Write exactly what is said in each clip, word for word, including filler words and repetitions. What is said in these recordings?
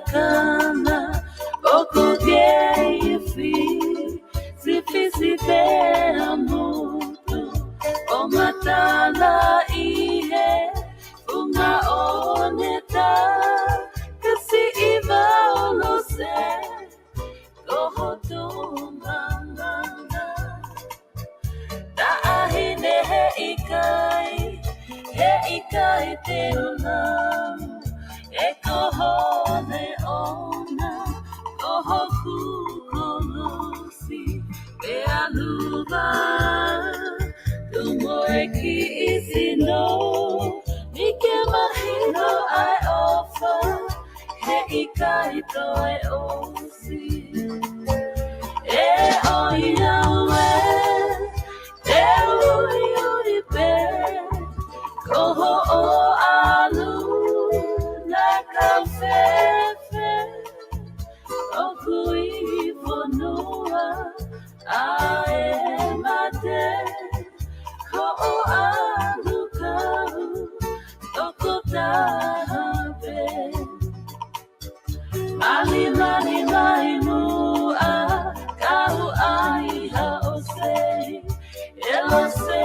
Kana ʻoku kei fi, si fisi pea mutu ʻo matala ʻi he funga ʻo ne ta, ka siʻi vao lose ko hoto mamana. Taʻahine heʻikai, heʻikai te u lau, ʻe ko hono ʻona, ko hoku kolosi, pea luva, tumo e kiʻi sino, ni ke mahino ʻa e ʻofa, heʻikai toe ʻo ʻE ʻoiauē, te u uiui pē, ko hoʻo ʻalu na ka fefe, ʻoku ʻi fonua ʻa e mate, ko hoʻo ʻalu kau, tokotaha pē. Mali, mali, mai muʻa, kau ai ha ʻosi, ʻe lose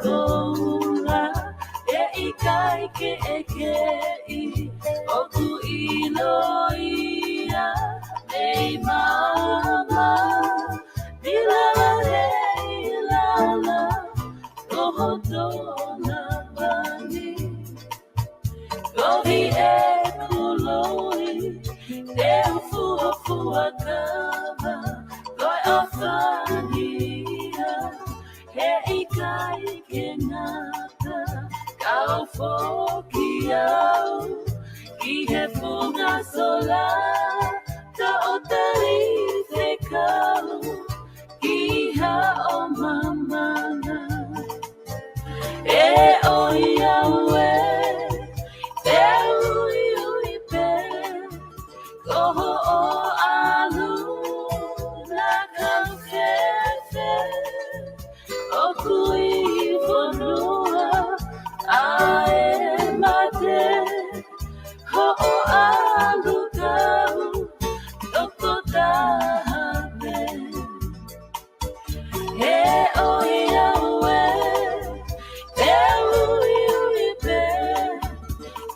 koula, ʻe ʻikai ke ʻekeʻi, ʻoku ʻilo ia, mei mama, ʻi lala, ʻi lala, ko hoto navani. Kovi e kuloi, te u fuafua kava, ko e ʻofaʻia, heʻikai ke ngata, kau foki au, ki he funga sola, toʻo tali fekau, ki haʻo mamana. ʻE ʻoiauē, te u uiui pē, ko hoʻo ʻalu na ka fefe, ʻoku ʻi fonua ʻa e mate, hoʻo ʻalu kau, tokotaha pē. ʻE ʻoiauē, te u uiui pē,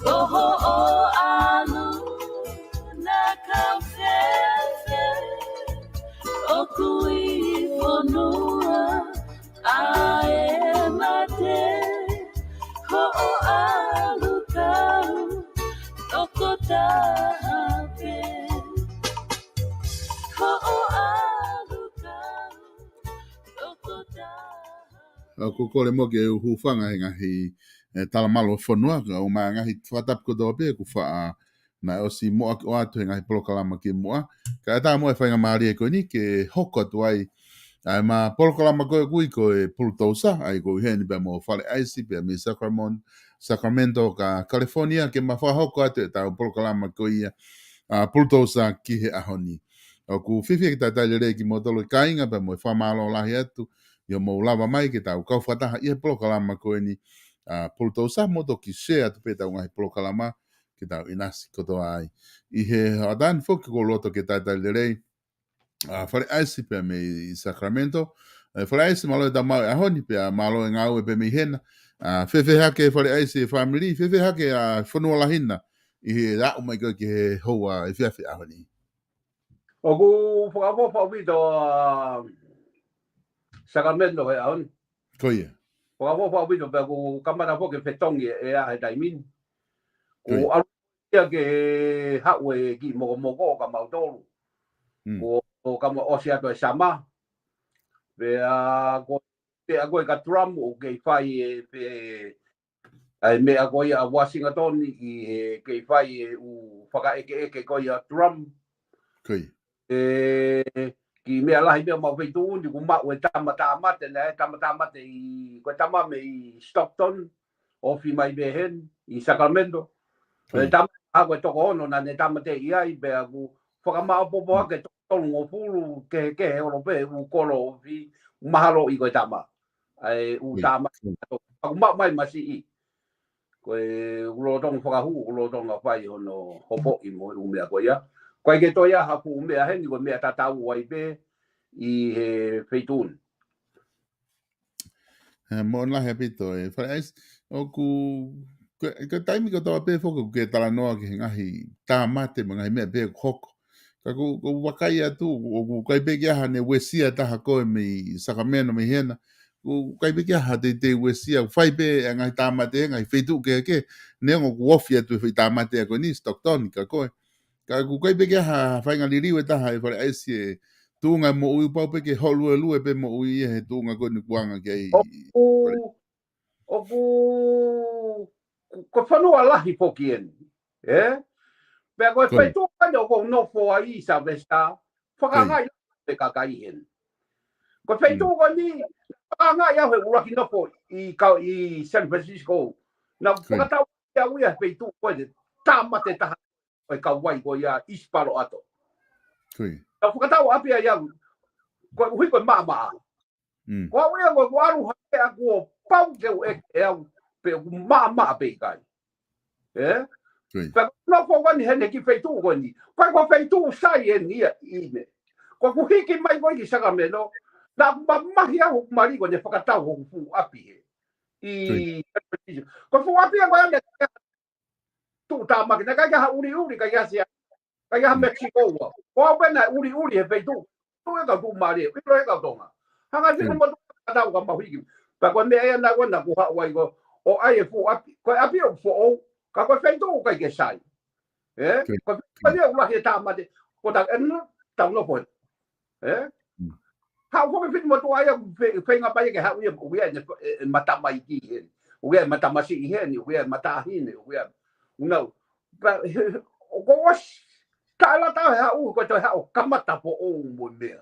ko hoʻo ʻalu na ka fefe, ʻoku ʻi fonua ʻa e mate, hoʻo ʻalu kau, tokotaha pē. Hoʻo ʻalu kau, tokotaha. ʻOku ou kole mo ke u hūfanga he ngaahi, ʻe, talamalu ʻo e fonua, ka ʻoku ʻi ai e ngaahi fakatapu kotoa pē ʻoku faʻa, naʻe ʻosi muʻaki ʻoatu he ngaahi polokalama kimuʻa. Kae ʻatā mo e faingamālie ko eni ke hoko atu ai ʻa e ma polokalama ko ē ʻoku ui ko e Pulutousa, ʻa ia ʻoku ou ʻi heni pea mo Fale ʻAisi, pea mei Sacramento, Sacramento, ka California, ke ma fakahoko atu ʻetau polokalama ko ia, ʻa, Pulutousa ki he ʻaho ni. ʻOku fiefia ke talitali lelei kimoutolu e kāinga pea mo e fakamālō lahi atu, ʻi hoʻomou lava mai ke tau kau fakataha ʻi he polokalama ko eni, ʻa, Pulutousa, mo toki share atu pē ʻetau ngaahi polokalama, ke tau ʻinasi kotoa ai. ʻI he hoʻatā ni foki ʻoku ou loto ke talitali lelei, ʻa, Fale ʻAisi pea mei Sacramento. ʻE, Fale ʻAisi, mālō e tau maʻu e ʻaho ni pea mālō e ngāue pē mei hena. ʻA, fēfē hake Fale ʻAisi e fāmili, fēfē hake ʻa e fonua lahi na, ʻi he aʻu mai ko ē ki he houa efiafi ʻaho ni? ʻOku fakaʻofoʻofa ʻaupito ʻa Sacramento he ʻaho ni. Ko ia. Fakaʻofoʻofa ʻaupito pea ʻoku kamata foki e fetongi e ʻea he taimi ni. Ko ia. ʻAlu ia ke haʻu e kiʻi mokomoko ʻo kimautolu. Mm. Ko, ko kama ʻosi atu e summer. Pea ko, pea ko e ka Trump ʻoku kei fai e, pe, ʻa e meʻa ko ia ʻa Washington ʻi he kei fai e ʻū fakaʻekeʻeke ko ia ʻa Trump. Ko ia. ʻE, kiʻi meʻa lahi meʻa ʻoku mau feituʻu ni, ʻoku maʻu e tama tāmate, naʻe tama tāmate ʻi, ko e tama mei Stockton, ofi mai pē heni ʻi Sacramento. Ko ia. ʻE tama, ʻa ko e toko ono naʻa ne tāmateʻi ai, pea ʻoku fakamaʻopoʻopo ake toko tolungofulu kehekehe holo pē ʻū kolo ofi, mahalo ʻi ko e tama. ʻA e ʻū tama. ʻOku maʻu mai masiʻi. Ko e ʻoku lolotonga fakahū, ʻoku lolotonga fai hono hopoʻi mo e ʻū meʻa ko ia. ʻOku ʻikai ke toe ʻi ai ha fuʻu meʻa heni, ko e meʻa tatau ai pē ʻi he feituʻu ni. ʻE, moʻoni lahi ʻaupito ē Fale ʻAisi, ʻoku, ko, ko e taimi kotoa pē foki ʻoku ke talanoa ki he ngaahi tāmate mo e ngaahi meʻa pē ʻoku hoko. Ka ʻoku, ʻoku ou vakai atu, ʻoku ʻikai pē ke ʻi ai haʻane uesia ʻe taha koe mei Sacramento mei hena. ʻOku ʻikai pē ke ʻi ai ha teitei uesia, ʻoku fai pē ʻa e ngaahi tāmate, ngaahi feituʻu kehekehe, neongo ʻoku ofi atu e foʻi tāmate ko eni, Stockton, ka ko e. Ka ʻoku ʻikai pē ke ʻi ai ha faʻahinga liliu ʻe taha ē Fale ʻAisi e tuʻunga moʻui, pau pē ke hōluelue pē moʻui ia he tuʻunga ko eni ʻoku anga ki ai. ʻOku, ʻoku, ko e fonua lahi foki eni, ē? Pea ko e Ko e. feituʻu ko eni ʻoku ou nofo ai Sylvester, fakaangaʻi Ko e. pē kakai heni. Ko e feituʻu Mm. ko eni, fakaangaʻi au he ʻuluaki nofo ʻi ka-, ʻi San Francisco. Naʻa Ko e. fakatau ʻe au ia he feituʻu ko eni, tāmate taha ʻo e kauvai ko ia ʻi Palo Alto. Ko e. Naʻa fakatau ʻapi ai au, koeʻuhi ko e maʻamaʻa. Mm. Ko au ia ko e ʻoku ʻalu ha meʻa kuo pau ke u ʻeke ʻe au pe ʻoku maʻamaʻa pe ʻikai. Ē? Ko e. Pea ko e nofo ko eni heni ki he feituʻu ko eni. Ko e ko e feituʻu sai eni ia ʻi ne. Ko ʻeku hiki mai ko ē ki Sacramento, naʻa ku mamahi au hoku mali ko ʻene fakatau hoku fuʻu ʻapi he. ʻI Ko e. Ko e fuʻu ʻapi ia ko ē ʻene tuʻutāmaki, naʻe ʻikai ke ʻi ai ha ʻuliʻuli, ʻikai ke ʻi ai ha sea, ʻikai ke ʻi ai ha Mm. Mexico ua. Ko au pē naʻe ʻuliʻuli he feituʻu, tuʻu e kau tuʻumālie, ʻilo e kau Tonga. Hanga Ko e. fika mo tuʻu ka tau ka mahuiki. Pea ko e meʻa ia naʻa ku, naʻa ku haʻu ai ko, ʻo ʻai e fuʻu ʻapi, ko e ʻapi ʻoku foʻou, ka ko e feituʻu ʻoku ʻikai ke sai. Ē? Ko e. Ko e feituʻu ia ʻoku lahi e tāmate, ko ta enu, tau nofo heni. Ē? Mm. Haʻu foki fika mo tuʻu ai ʻa e fe-, feinga mai ke haʻu ia, ʻoku ʻi ai ʻene, e, e matamaiki heni. ʻOku ʻi ai e matamasiʻi heni, ʻoku ʻi ai e matāhine, ʻoku ʻi ai, ʻunau. Ka, ʻoku ʻosi, taʻelata he haʻu, ko e toe haʻu, kamata foʻou mo e meʻa.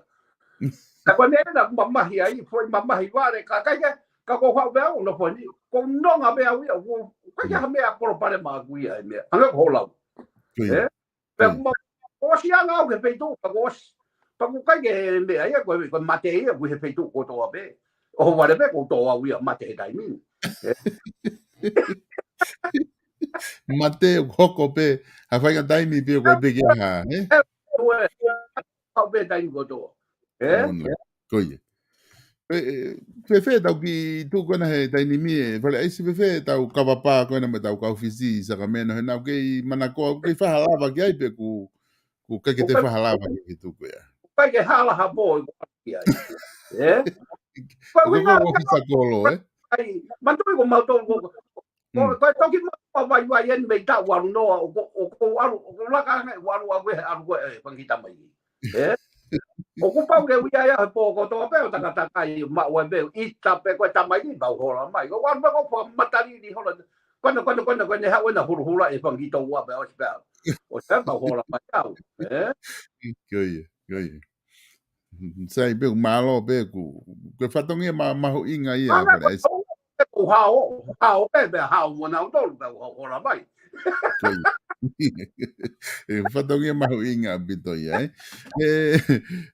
Ka ko e meʻa naʻa ku mamahi ai, foʻi mamahi vale, ka ʻikai ke, ka ko e haʻu pē au, nofo heni, ko e nonga pē au ia, ʻoku, ʻikai ke Mm. ha meʻa palopalema ʻaʻaku ia e meʻa. Hangē ko hoʻo lau. Ko ia. Ē? Pea Ko ia. ma-, ʻosi anga au he feituʻu, pea ʻosi. Pea ʻoku ʻikai ke meʻa ia, ko e, ko e mate ia, ʻoku ʻi he feituʻu kotoa pē. ʻO vale pē, ʻoku tō au ia mate he taimi ni. Ē? Mate ʻoku hoko pē, ha faʻahinga taimi pē ʻoku ʻikai pē ke ʻi ai ha, ē? Ē, ʻoku ʻi ai pē taimi kotoa. Ē? Moʻoni lahi. Ko ia. Ē, ē, fēfē ʻetau kiʻi tuʻu ko ena he taimi ni ē, Fale ʻAisi, fēfē ʻetau kava pā ko ena mo ʻetau kau Fisi ʻi Sacramento, he naʻa ku kei manakoa, kei fai ha lava ki ai pe ʻoku, ʻoku ʻikai ke te ʻOku ʻikai fai ha lava ki he tuʻu ko ia. ʻOku ʻikai ke hala ha pō ʻi ko ki ai. Ē? Ko e ʻOku ʻikai ʻuhinga ko e ʻoku fisa kolo, ē? ʻAi, manatuʻi ko mautolu ko, ko, Mm. ko e toki ma-, ma vaivai eni mei taʻu ʻalu noa, ʻoku, ʻoku ʻalu, ʻoku laka ange, ʻoku ʻalu ʻaʻaku he ʻalu ko e, e, fanga kiʻi tamaiki. Ē? ʻOku pau ke ui ai he pō kotoa pē ʻo takatakai, maʻu ai pē, ʻita pē ko e tamaiki, pau hola mai. Ko e ʻalu pē ko e fakamatali ni hola. Ko ena, ko ena, ko ena, ko ena, haʻu ena huluhula e fanga kiʻi toua pē, ʻosi pē. ʻOsi pē, pau hola mai au. Ē? Ko ia, ko ia. Sai pē, mālō pē ʻoku, ko e fatongia ma-, mahuʻinga ia, Fale ʻAisi. Ko hao, hao pē, pē hao mo nautolu, pē hao hola mai. Ko ia. ʻE, fatongia mahuʻinga ʻaupito ia, ē. ʻE,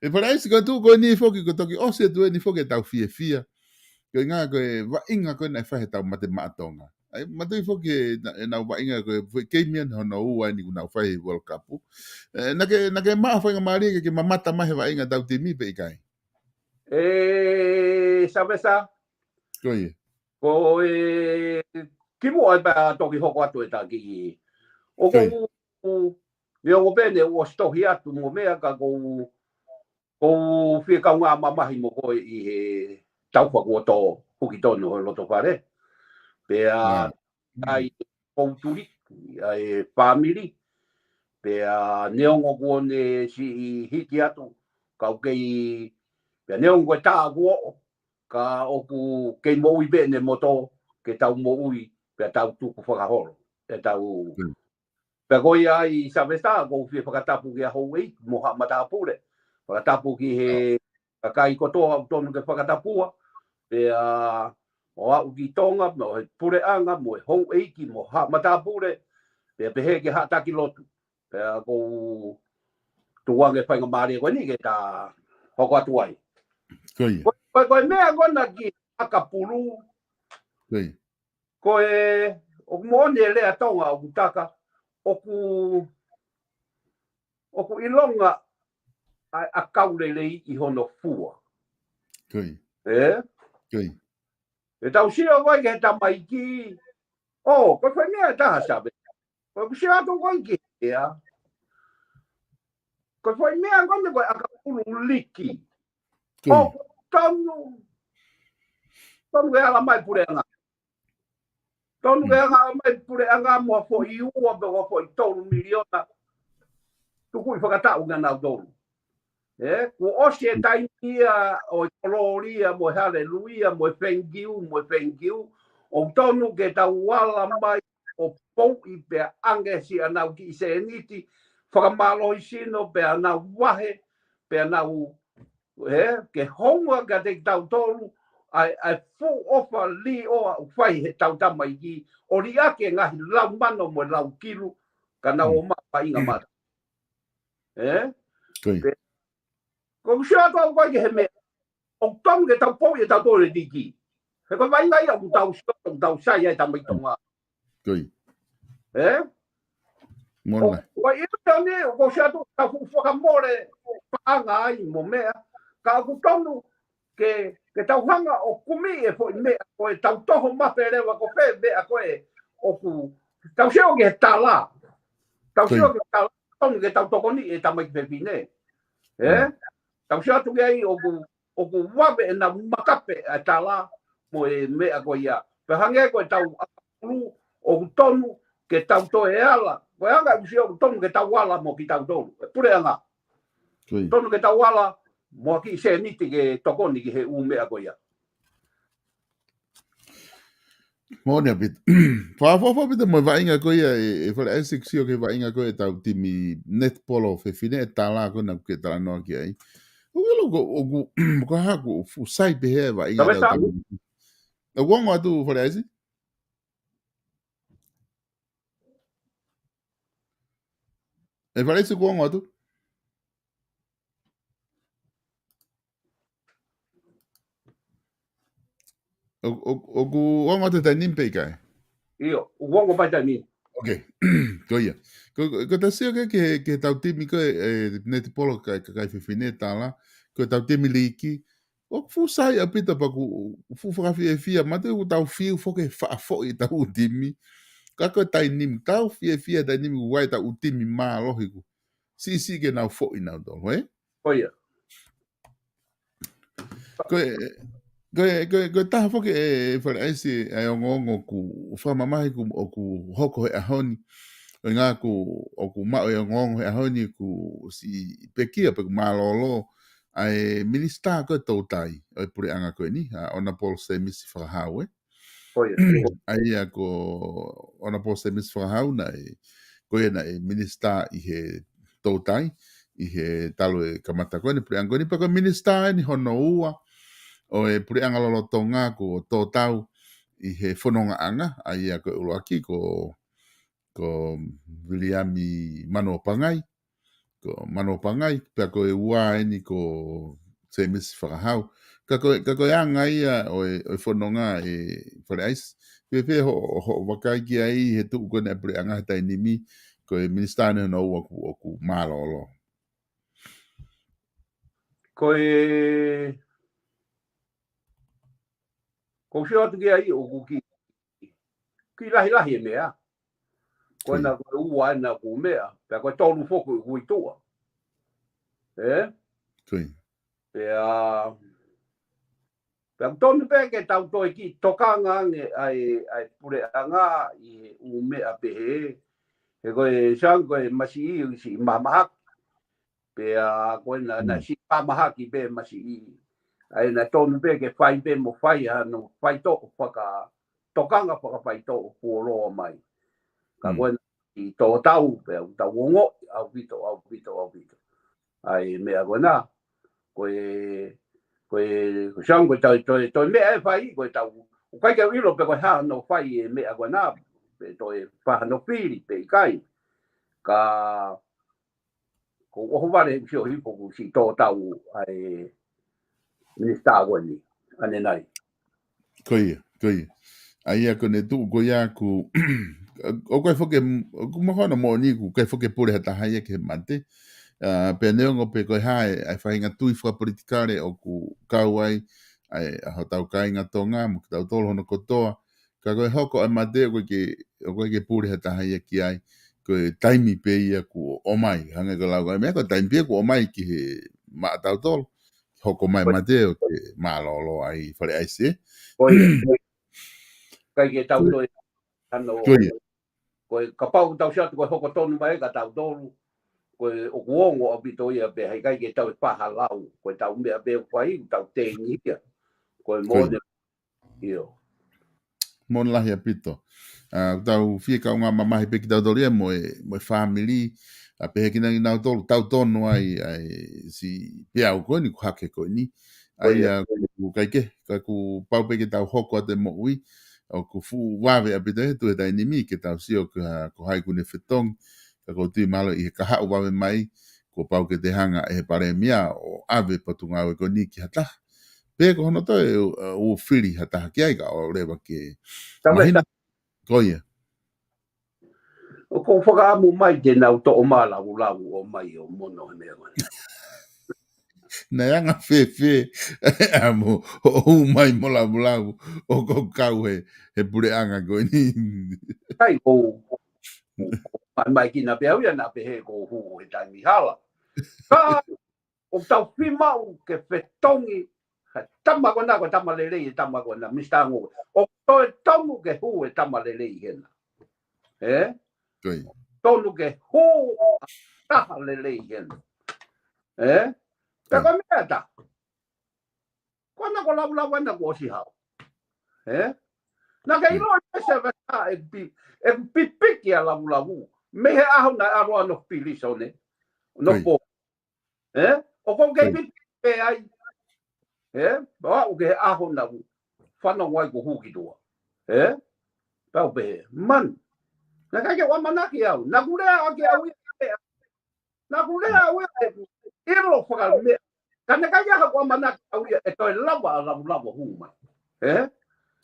ʻe Fale ʻAisi ko e tuʻu ko eni foki, ko e toki ʻosi atu eni foki ʻetau fiefia. Ko e ʻuhinga ko e vaʻinga ko ē naʻe fai heʻetau mate maʻa Tonga. ʻAi, manatuʻi foki ē, na-, ʻenau vaʻinga ko e foʻi keimi eni hono ua eni ʻoku nau fai he World Cup. Ē, naʻa ke, naʻa ke maʻu ha faingamālie ke, ke mamata mai he vaʻinga ʻetau timi pe ʻikai? ʻE, Savesa. Ko ia. Ko e, kimuʻa pea toki hoko atu e taki. ʻOku Ko ia. ou, neongo pē ne u ʻosi tohi atu mo e meʻa ka ʻoku ou ʻoku ou fie kaungā mamahi mo koe ʻi he taufa kuo tō, huki tonu ho loto fale. Pea ʻAi. ʻAi ʻoku ou tuli, ʻa e fāmili. Pea neongo kuo ne siʻi hiki atu, kau kei, pea neongo e tā kuo, ka ʻoku kei moʻui pē ʻene moto, ke tau moʻui, pea tau tukufakaholo. ʻEtau Mm. Pea ko ia ai Savesa, ʻoku ou fie fakatapu ki he houʻeiki mo haʻa matāpule. Fakatapu ki he kakai kotoa ʻoku tonu ke fakatapua. Pea ʻo aʻu ki Tonga, mo e puleʻanga, mo e houʻeiki, mo haʻa matāpule. Pea pehē ki he haʻa taki lotu. Pea ʻoku ou tuku ange faingamālie ko eni ke ta hoko atu ai. Ko ia. Ko, ko, ko e meʻa ko ena ki ʻAkapulu. Ko ia. Ko e, ʻoku moʻoni e lea Tonga ʻoku taka, ʻoku, ʻoku ʻilonga ʻa, ʻa e kau lelei ʻi hono fua. Ko ia. Ē? Ko ia. ʻE tau sio ko ē ki he tamaiki, ʻo, ko e foʻi meʻa ʻe taha Save. Ko ʻeku sio atu ko ē ki he ʻea. Ko e foʻi meʻa ko ē ko e ʻakapulu liki. Ko ia. ʻOku tonu, tonu ke ala mai puleʻanga. Tonu ke ala mai puleʻanga mo ha foʻi ua pe ko ha foʻi tolu miliona. Tuku ʻi fakataʻu kia nautolu. Ē, kuo ʻosi e taimi ia ʻo e kolōlia mo e haleluia mo e thank you, mo e thank you. ʻOku tonu ke tau ala mai ʻo pouʻi pea ʻange siʻanau kiʻi sēniti, fakamālohisino pea nau vahe, pea nau, ē, ke hounga kiate kitautolu ʻa e, ʻa e fuʻu ʻofa līʻoa ʻoku fai heʻetau tamaiki, ʻo liʻaki e ngaahi lau mano mo e lau kilu, ka nau ō mai ʻo faʻinga mata. Ē? Ko ia. Pe, ko ʻeku sio atu au ko ē ki he meʻa, ʻoku tonu ke tau pouʻi ʻe tautolu e liki. He ko e vaʻinga ia ʻoku tau sio, ʻoku tau sai ai tamaiki Tonga. Ko ia. Ē? Mona. ʻOku, ʻoku ʻi ai e meʻa ni, ʻoku sio atu, tau fuʻu fakamole paʻanga ai mo meʻa. Ka ʻoku tonu ke, ke tau hanga ʻo kumi e foʻi meʻa ko ē, tau toho mape leva ko fē meʻa ko ē ʻoku, tau sio ki he tala. Tau sio ki he tala, tonu ke tau tokoni e tamaiki fefine. Ē? Tau sio atu ki ai ʻoku, ʻoku vave ʻenau makape ʻa e tala mo e meʻa ko ia. Pea hangē ko ʻetau ʻakapulu, ʻoku tonu ke tau toe ala. Ko e anga ʻeku sio ʻoku tonu ke tau ala mo kitautolu. E puleʻanga. Ko ia. Tonu ke tau ala mo ha kiʻi sēniti ke tokoni ki he ʻū meʻa ko ia. Moʻoni ʻaupito. Fakaʻofoʻofa ʻaupito mo e vaʻinga ko ia ē, ʻe Fale ʻAisi, ʻeku sio ki he vaʻinga ko ē ʻetau timi netipolo fefine ʻe tala ko ē naʻá ke talanoa ki ai. ʻOku ʻilo ko, ʻoku, ko e hā, ʻoku fuʻu sai pehē e vaʻinga ʻetau timi. ʻOku ongo atu Fale ʻAisi? ʻE Fale ʻAisi, ʻoku ongo atu? ʻO, ʻo, ʻoku ongo atu he taimi ni pe ʻikai? ʻIo, ʻoku ongo mai taimi ni. Ok. Ko ia. Ko, ko, ko ʻetau sio ki he, ki he, ki heʻetau timi ko ē, ē, netipolo kakai, kakai fefine tala, ko ʻetau timi liki, ʻoku fuʻu sai ʻaupito pea ʻoku fuʻu fakafiefia, ma te u tau fiu foki he faʻa foʻi ʻetau timi. Ka ko e taimi ni, tau fiefia he taimi ni ʻoku ʻi ai ʻetau timi mālohi ʻoku siʻisiʻi ke nau foʻi nautolu, ē? Ko ia. Ko e, ko e, ko e, ko e taha foki ē, ē, Fale ʻAisi, ʻa e ongoongo ʻoku fakamamahi ʻoku, ʻoku hoko he ʻaho ni. ʻUhinga ʻoku, ʻoku maʻu e ongoongo he ʻaho ni ʻoku siʻi pekia pe ʻoku mālōlō ʻa e minisitā ko ē toutai ʻo e puleʻanga ko eni, ʻa Honourable Semisi Fakahau, ē? Ko ia. ʻA ia ko Honourable Semisi Fakahau naʻe, ko ia naʻe minisitā ʻi he toutai, ʻi he talu e kamata ko eni puleʻanga ko eni, pea ko e minisitā eni hono ua ʻo e puleʻanga lolotonga kuo tō tau ʻi he fonongaʻanga, ʻa ia ko e ʻuluaki ko, ko Viliami Manuopangai, ko Manuopangai, pea ko e ua eni ko Semisi Fakahau. Ka ko e, ka ko e anga ia ʻo e, ʻo e fononga ē Fale ʻAisi. Pea pea hoʻo, hoʻo vakai ki ai he tuʻu ko eni ʻa e puleʻanga he taimi ni, ko e minisitā eni hono ua ʻoku, ʻoku mālōlō. Ko e, ʻoku ou sio atu ki ai ʻoku kiʻi, kiʻi lahilahi e meʻa. Ko ena ko e ua ena ʻoku meʻa, pea ko e tolu foki ʻoku ʻi tuʻa. Ē? Ko ia. Pea, pea ʻoku tonu pē ke tau toe kiʻi tokanga ange ʻa e, ʻa e puleʻanga ʻi he ʻū meʻa pehē. He ko e Sang ko e masiʻi ʻoku siʻi mahamahaki. Pea ko ena, na siʻi mahamahaki pē masiʻi. ʻA ia naʻe tonu pē ke fai pē mo fai hano faitoʻo faka-, tokanga fakafaitoʻo fuoloa mai. Ka ko ena ʻi tō tau pea ʻoku tau ongoʻi ʻaupito, ʻaupito, ʻaupito ʻa e meʻa ko ena. Ko e, ko e, ko e Sang ko e tau, toe, toe meʻa ʻe fai, ko e tau, ʻoku ʻikai ke u ʻilo pe ko e hā hano fai e meʻa ko ena, pe toe fai hano fili, pe ʻikai. Ka ʻoku ou ʻohovale he ʻoku ou sio hifo ʻoku siʻi tō tau ʻa e minisitā ko eni, ʻanenai. Ko ia, ko ia. ʻA ia ko ʻene tuʻu ko ia ʻoku, ʻoku ʻikai foki, ʻoku mahino moʻoni ʻoku ʻikai foki pule ha taha ia ki he mate. ʻA, pea neongo pē ko e hā e, ʻa e faʻahinga tui fakapolitikale ʻoku kau ai, ʻa e, ʻa hotau kāinga Tonga, mo kitautolu hono kotoa. Ka ko e hoko ʻa e mate ʻoku ʻikai ke, ʻoku ʻikai ke pule ha taha ia ki ai. Ko e taimi pē ia kuo ʻomai. Hangē ko e lau ko e meʻa, ko e taimi pē ia kuo ʻomai ki he maʻatautolu. Hoko mai mate ʻo ke mālōlō ai Fale ʻAisi. Ko ia, ko ia. ʻIkai ke tau Ko ia. toe hano Ko ia. Ko e kapau tau sio atu ko e hoko tonu mai ka tautolu. Ko e ʻoku ongo ʻaupito ia pea heʻikai ke tau ʻe pā ha lau. Ko e tau meʻa pē ʻoku fai, tau tēngi ia. Ko e Ko ia. mone. ʻIo. Moʻoni lahi ʻaupito. ʻA, tau fie kaungā mamahi pē kitautolu ia mo e, mo e fāmili. ʻA, pehē ki nai nautolu, tau tonu ai, ʻa e siʻi peau ko eni, ko e hake ko eni. ʻA Ko ia. ia, ʻoku ʻikai ke, ka kuo pau pē ke tau hoko atu e moʻui, ʻoku fuʻu vave ʻaupito he tuʻu he taimi ni ke tau sio ki ha, ko hai ʻoku ne fetongi, ka ʻoku ou tui mahalo ʻi he kahaʻu vave mai, kuo pau ke te hanga ʻe he Palēmia ʻo ʻave potungāue ko eni ki ha taha. Pe ko hono toe, ʻo, ʻo fili ha taha ki ai ka ʻoua leva ke Tau mahino. Ko ia. ʻOku ou fakaʻamu mai te nau toʻo mai Lavulavu ʻo mai ʻo mono he meʻa ko eni. Naʻe anga fēfē ʻa mo, ʻo hū mai mo Lavulavu, ʻoku kau he, he puleʻanga ko eni. Kai ʻoku, ʻoku, ʻoku, mai, mai ki na pea uia na pehē ʻoku hū he taimi hala. Ka, ʻoku tau fiemaʻu ke fetongi, ka tama ko ena, ko e tama lelei e tama ko ena, Mista Ngoue. ʻOku toe tonu ke hū e tama lelei hena. Ē? Ko ia. Tonu ke hū ʻa taha lelei hena. Ē? Pea Ko ia. ko e meʻa ta. Ko ena ko Lavulavu ena kuo ʻosi hao. Ē? Naʻa ke Ko ia. ʻilo ʻe se veta e pi-, e pipiki ʻa Lavulavu. Mei he ʻaho naʻe ʻalu ʻo pilīsone. No Ko ia. po. Ē? ʻOku ou kei Ko ia. pipiki pē ai. Ē? Pea ʻoku ke ʻaho naʻa ku fanongo ai kuo hū ki tuʻa. Ē? Pea u pehē, man. Naʻe ʻikai ke u ʻamanaki au. Naʻa ku lea ʻaki au ia. Naʻa ku lea au ia ʻeku ʻilo fakameʻa. Ka naʻe ʻikai ke u ʻamanaki au ia ʻe toe lava ʻa Lavulavu ʻo hū mai. Ē?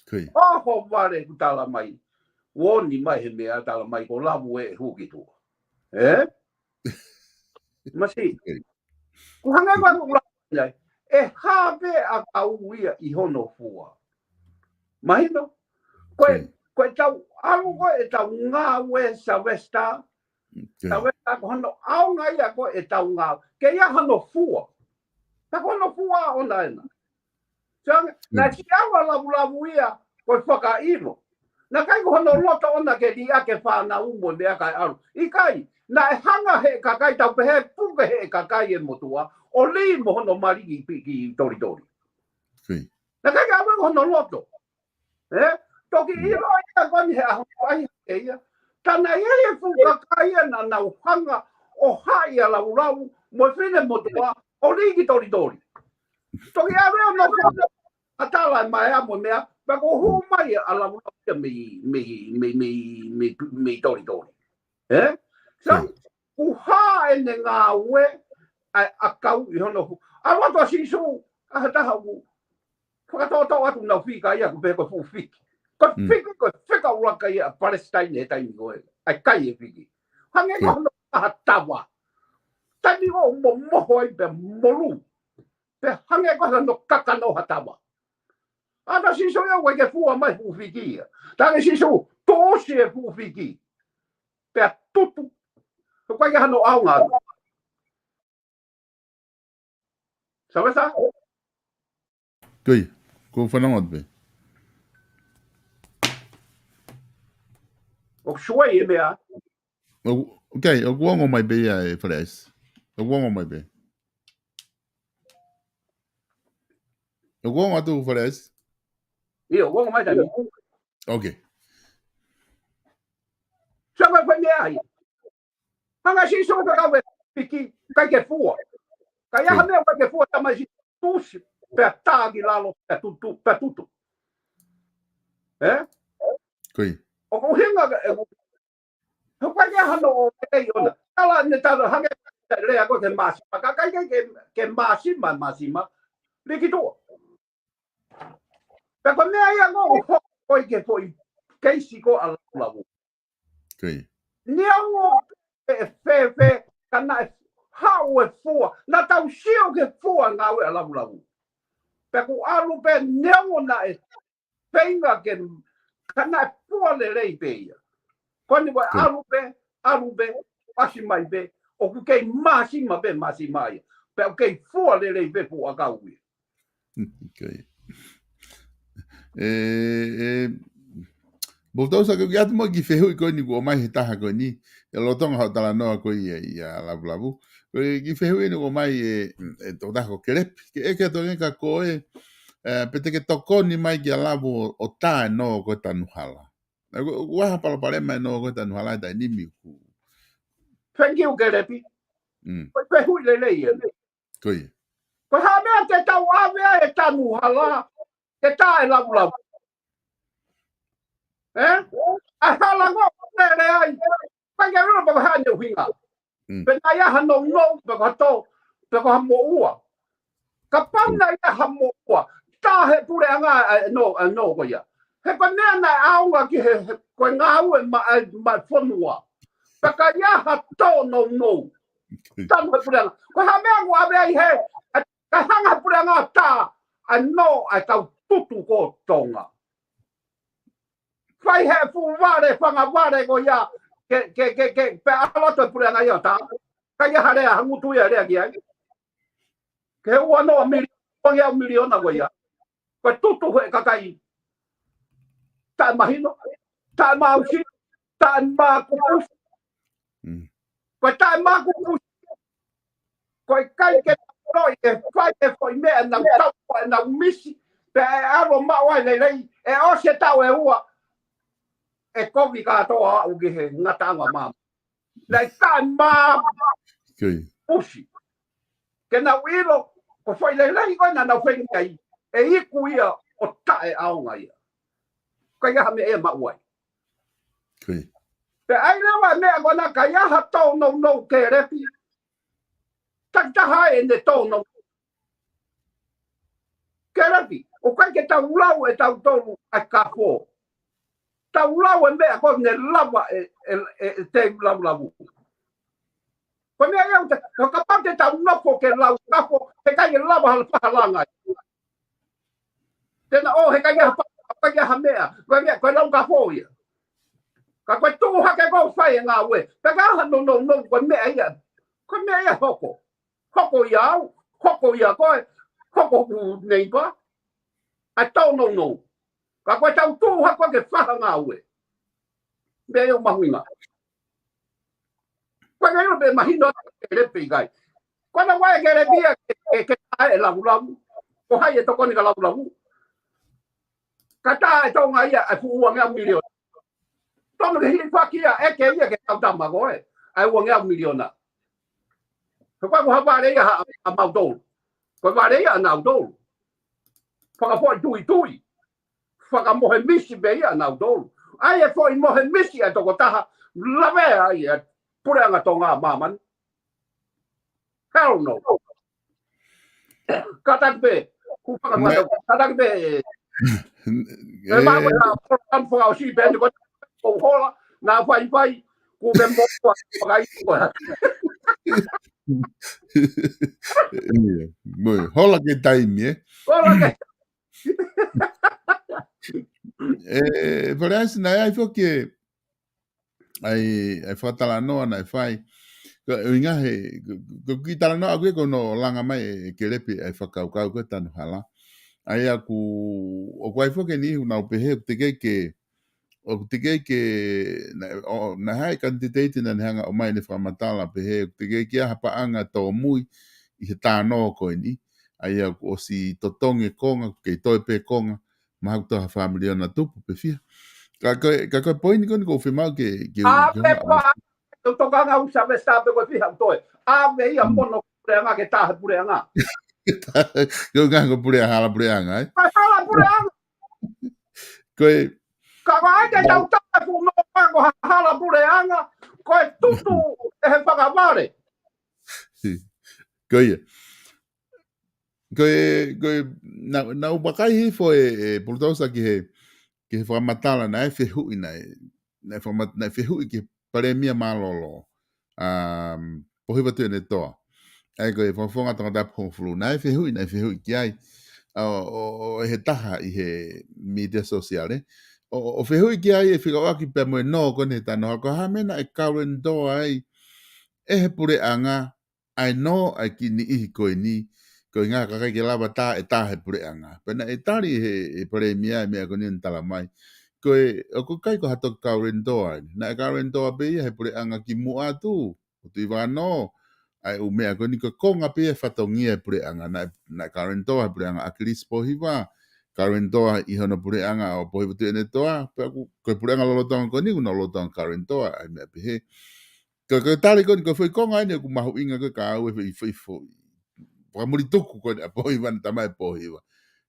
Ko ia. ʻOho vale kuo tala mai. Uoni mai he meʻa tala mai ko Lavu ʻe hū ki tuʻa. Ē? Masi. Ko ia. Ko hangē ko ʻeku lau ai. ʻE hā pē ʻa kau ia ʻi hono fua. Mahino? Ko e, Ko ia. ko e tau, ʻalu ko e tau ngāue Sylvester, Ko ia. Sylvester ko hono ʻaonga ia ko e tau ngāue. Ke ʻi ai hono fua. Ka ko hono fua ʻoʻona ena. So, naʻe Mm. siʻi ʻalu ʻa Lavulavu ia, ko e fakaʻilo. Naʻe ʻikai ko hono loto ʻoʻona ke liʻaki e fānau mo e meʻa kae ʻalu. ʻIkai, naʻe hanga he kakai tau pehē puke he kakai e motuʻa, ʻo lī mo hono mali ki, ki, ki Tolitoli. Ko ia. Naʻe ʻikai ke ʻalu ko hono loto. Ē? Toki Mm. ʻilo ia ko eni he ʻaho ko ē ʻa ia. Ka naʻe ʻi ai e fuʻu kakai ia naʻa nau hanga ʻo haʻi ʻa Lavulavu, mo e fine motuʻa, ʻo lī ki Tolitoli. Toki ʻave ʻo nofo ʻo tala mai ʻa mo e meʻa, pea ko e hū mai ʻa Lavulavu ia mei, mei, mei, mei, mei, mei Tolitoli. Ē? So, Ko ia. ʻoku hā ʻene ngāue, ʻa, ʻa kau ʻi hono fu-, ʻalu atu ʻa Sīsū, ʻa ha taha ʻoku fakatoʻotoʻo atu nau fika ia, ʻoku pehē ko e fuʻu fiki. Ko e Mm. fiki, ko e fika ʻuluaki ia ʻa Palesitaine he taimi ko ē. ʻA e kai e fiki. Hangē Ko ia. hono ʻaha tava. Taimi ʻoku momoho ai pea molū. Pea hangē ko hono kakano ha tava. ʻAta Sīsū ia ʻoku ʻikai ke fua mai fuʻu fiki ia. Talaange Sīsū, tuʻusi e fuʻu fiki. Pea tutu. ʻOku ʻikai ke hano ʻaonga. Sylvester? Ko ia, ko e fanongo atu pē. ʻOku suai e meʻa. ʻOku, okay, ʻoku ongo mai pē ia e Fale ʻAisi. ʻOku ongo mai pē. ʻOku ongo atu Fale ʻAisi. ʻIo, ʻoku ongo mai taimi. Okay. Sio mai ko e meʻa ai. Hanga Sīsū ʻo kau e fiki, ʻikai ke fua. Ka ʻi ai ha Ko ia. meʻa ʻikai ke fua, tala mai Sīsū tuʻusi, pea tā ki lalo, pea tutu, pea tutu. Ē? Ko ia. ʻOku hinga ke, ʻe, ʻoku ʻikai ke hano ʻo lei ʻona. Tala ne tala hake lea ko e ke māsima. Ka ʻikai ke, ke, ke māsima, māsima. Lī ki tuʻa. Pea ko e meʻa ia ʻoku ho-, ko e ke foʻi keisi ko ē ʻa Lavulavu. Neongo ʻe fēfē, ka naʻe haʻu e fua. Naʻa tau sio ki he fua ngāue ʻa Lavulavu. Pea kuo ʻalu pē neongo naʻe feinga ke, ka naʻe fua lelei pē ia. Ko eni ko e ʻalu pē, ʻalu pē, ʻasi mai pē, ʻoku kei māsima pē, māsima ia. Pea ʻoku kei fua lelei pē fuʻu ʻakau ia. ʻE, ʻe, Pulutousa, ke u ʻatu mo e kiʻi fehuʻi ko eni kuo ʻomai he taha ko eni, ʻi he lolotonga hoʻo talanoa ko ia ʻia Lavulavu. Ko e kiʻi fehuʻi eni kuo ʻomai ʻe, ʻe tokotaha ko Kelepi, ke ʻeke atu ange kia koe, ʻe, pe te ke tokoni mai kia Lavu ʻo, ʻo tā e nō ko ē tanu hala. ʻE, ko, ko e hā e palopalema e nō ko ē tanu hala he taimi ni ʻoku. Thank you, Kelepi. Ko e fehuʻi lelei ia. Ko e hā e meʻa te tau ʻave ai e tanu hala, ke tā e Lavulavu. ʻE? ʻA e hala ko ē lele ai. Pea ke ʻilo pe ko e hā ʻene ʻuhinga. Pe naʻe ʻi ai ha nounou, pe ko ha tō, pe ko ha moʻua. Kapau naʻe ʻi ai ha moʻua, tā he puleʻanga ʻa e nō, ʻa e nō ko ia. He ko e meʻa naʻe ʻaonga ki he, he, ko e ngāue ma, ʻa e, ma fonua. Pea ka ʻi ai ha tō nounou. Tanu he puleʻanga. Ko e hā e meʻa ʻoku ʻave ai he, ʻa, ka hanga he puleʻanga tā, ʻa e nō, ʻa e kau tutu ko Tonga. Fai he fuʻu vale, fanga vale ko ia, ke, ke, ke, ke, pea ʻalu atu e puleʻanga ia tā. Ka ʻi ai ha lea, ha ngutu ia lea ki ai. Ke ua noa mili-, ua ngeau miliona ko ia. Ko e tutu he kakai. Taʻemahino, taʻemāʻosi, taʻemākupusi. Ko e taʻemākupusi. Ko e ʻikai ke nau ʻilo ʻe fai e foʻi meʻa ʻenau tau, ʻenau misi, pea ʻe ʻalu maʻu ai lelei, ʻe ʻosi e taʻu ʻe ua, ʻe kovi kātoa aʻu ki he ngataʻanga māmani. Naʻe taʻemā-, Kei. Usi. Ke nau ʻilo, ko e foʻi lelei ko ē naʻa nau feinga ai, ʻe iku ia ʻo taʻeʻaonga ia. Ka ʻi ai ha meʻa ia maʻu ai. Kei. Pea ʻai leva e meʻa ko ena ka ʻi ai ha tōnounou Kelepi. Takitaha ʻene tōnounou. Kelepi, ʻoku ʻikai ke tau lau ʻe tautolu ʻa e kafo. Tau lau e meʻa ko ē ne lava ʻe, ʻe, ʻe, ʻe Tēvita Lavulavu. Ko e meʻa ia ʻoku te, ko e kapau te tau nofo ke lau kafo, he ʻikai ke lava hala pahalanga. Tena ʻo, he ʻikai ke ha pa-, ʻikai ke ha meʻa, ko e meʻa, ko e lau kafo ia. Ka ko e tuʻu hake ko ē ʻo fai e ngāue, pea ka ha nounou, ko e meʻa ia, ko e meʻa ia hoko. Hoko ia au, hoko ia koe, hoko hoku neighbor. ʻA e tōnounou. Ka ko e tau tuʻu hake ko ē ke fai ha ngāue. Meʻa ia ʻoku mahuʻinga. Ko e meʻa ia ʻoku mahino atu Kelepi ʻikai. Ko ena ʻoku ʻai ʻe Kelepi ia ke, ke, ke tā ʻe Lavulavu. Ko hai ʻe tokoni kia Lavulavu. Ka tā ʻe Tonga ia ʻa e fuʻu ua ngeau miliona. Tonu ke hilifaki ia, ʻeke ia ke tau tama ko ē. ʻA e ua ngeau miliona. He ko e ʻoku ha vale ia ha, ha mautolu. Ko e vale ia ʻanautolu. Fakafoʻituitui. Fakamohe misi pē ia ʻanautolu. ʻAi e foʻi mohe misi ʻa e tokotaha, lavea ai e puleʻanga Tonga ʻa māmani. Hell no. Kātaki pē. Ku faka-, kātaki pē. E, e, mā ko e tā, am fakaʻosi pē ni ko, ko hola, na fai fai, ku ke mo, fakaʻosi ko. Ia, mo, hola ke taimi, ē? Hola ke. E, Faleasi naʻe ʻai foki e, ʻai, ʻai fakatalanoa naʻe fai. Ko e ʻuhinga he, ko, ko e kiʻi talanoa ʻaku ia ko hono langa mai ʻe Kelepi ʻa e fakakaukau ko ē tanu hala. ʻA ia ʻoku, ʻoku ʻai foki e niʻihi ʻoku nau pehē, ʻoku teʻeki ke, ʻoku teʻeki ke, naʻe, ʻo, naʻe ʻi ai e kanititeiti naʻa ne hanga ʻo ʻomai ʻene fakamatala pehē, ʻoku teʻeki ke ʻi ai ha paʻanga tōmui ʻi he tā nō ko eni. ʻA ia kuo ʻosi totongi e konga, kei toe pē konga, mahalo ko e toe ha fā miliona tupu pe fiha. Ka ko e, ka ko e poini ko eni ʻoku ou fiemaʻu ke, ke, ʻave ke hanga pē, ʻo tokanga ʻo Sylvester pe ko e fiha ʻoku toe. ʻAve ia mono puleʻanga ke tā he puleʻanga. Ke ʻuhinga ko e puleʻanga, hala puleʻanga, ē? Ko e hala puleʻanga. Ko e. Ka ko e ʻai ke tau tā e fuʻu nō ko ha hala puleʻanga, ko e tutu ʻe he fakavale. Ko ia. Ko e, ko e, naʻa, naʻa ku vakai hifo ē, ē, Pulutousa ki he, ki he fakamatala naʻe fehuʻi naʻe, naʻe fakama-, naʻe fehuʻi ki he Palēmia mālōlō, um, Pōhiva Tuʻiʻonetoa. ʻA ia ko e Fakafofonga Tongatapu hongofulu. Naʻe fehuʻi, naʻe fehuʻi ki ai. ʻO, ʻo, ʻo, ʻe he taha ʻi he mītia sōsiale. ʻO, ʻo, ʻo fehuʻi ki ai e fika oaki pea mo e nō ko eni he tano ha ko e hā e meʻa naʻe current ai ʻe he puleʻanga ʻa e nō ʻa e kiʻi niʻihi ko eni, koeʻuhinga kakai ke lava tā ʻe tā he puleʻanga. Pea naʻe tali he, he Palēmia e meʻa ko eni naʻe tala mai. Ko e, ʻoku ʻikai ko ha toki current ai. Naʻe current pē ia he puleʻanga kimuʻa atu, ʻo Tuʻivakanō, ʻa e ʻū meʻa ko eni ko e konga pē ia e fatongia e puleʻanga. Naʻe, naʻe current he puleʻanga ʻAkilisi Pōhiva, current ʻi hono puleʻanga ʻo Pōhiva Tuʻiʻonetoa, pea ʻoku, ko e puleʻanga lolotonga ko eni, ʻoku nau lolotonga current ʻa e meʻa pehē. Ko, ko e tali ko eni, ko e foʻi konga eni ʻoku mahuʻinga ko e kau e foʻi, foʻi, foʻi. Fakamulituku ko eni ʻa Pōhiva, naʻe tala mai ʻe Pōhiva.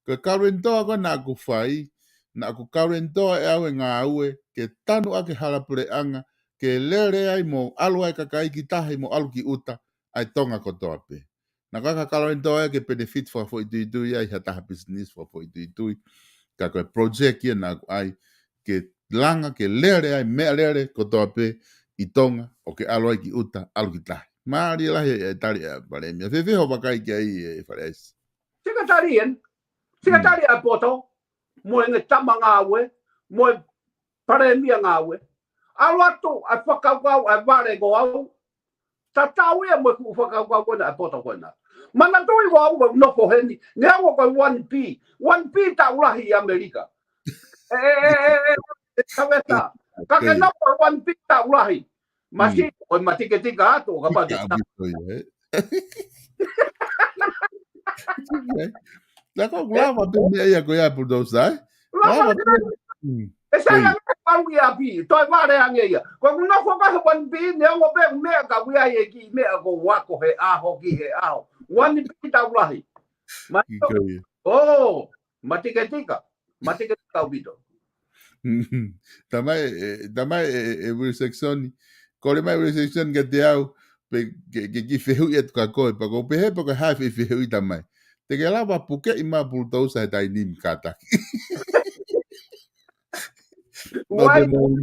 Ko e current ko ē naʻa ku fai, naʻa ku current ʻe au e ngāue, ke tanu ʻaki e hala puleʻanga, ke lele ai mo ʻalu ai kakai ki tahi mo ʻalu ki ʻuta, ʻa e Tonga kotoa pē. Naʻe ʻikai ko ha current ia ke benefit fakafoʻituitui ai ha taha business fakafoʻituitui. Ka ko e project ia naʻa ku ʻai ke langa, ke lele ai meʻalele kotoa pē ʻi Tonga, ʻo ke ʻalu ai ki ʻuta, ʻalu ki tahi. Mālie lahi e tali ʻa e Palēmia. Fēfē hoʻo vakai ki ai ʻe Faleaisi? Sekatali eni. Sekatali ʻa e poto, mo e ngaahi tama ngāue, mo e Palēmia ngāue. ʻAlu atu ʻa e fakakaukau ʻa e vale ko au, tatau ia mo e kuo fakakaukau ko ena ʻa e poto ko ena. Manatuʻi ʻoku ou nofo heni, neongo ko e one B, one B taʻu lahi ʻi ʻAmelika. ʻE, ʻe, ʻe, ʻe, ʻe, ʻe, Kaveta. Ka ke nofo one B taʻu lahi. Masi, ko e matiketika atu, ʻo kapau te Ka ʻaupito ia, ē? Naʻa ko e lava pē meʻa ia ko ia Bulldozer, ē? Lava pē. ʻE sai ange pau ia pi, toe vale ange ia. Ko e nofo ka he one B, neongo pē meʻa ka ui ai e kiʻi meʻa ko ua ko he ʻaho ki he ʻaho. One B taʻu lahi. Ma-, ʻIkai. ʻO, matiketika. Matiketika ʻaupito. Tala mai, ʻe, tala mai ʻe, ʻe, ʻe Will Saxon. Kole mai Will Saxon kiate au, pe ke, ke kiʻi fehuʻi atu kia koe, pea ko u pehē pe ko e hā e fehuʻi tala mai. Te ke lava pukeʻi mai Bulldozer he taimi ni kātaki. ʻO te mou,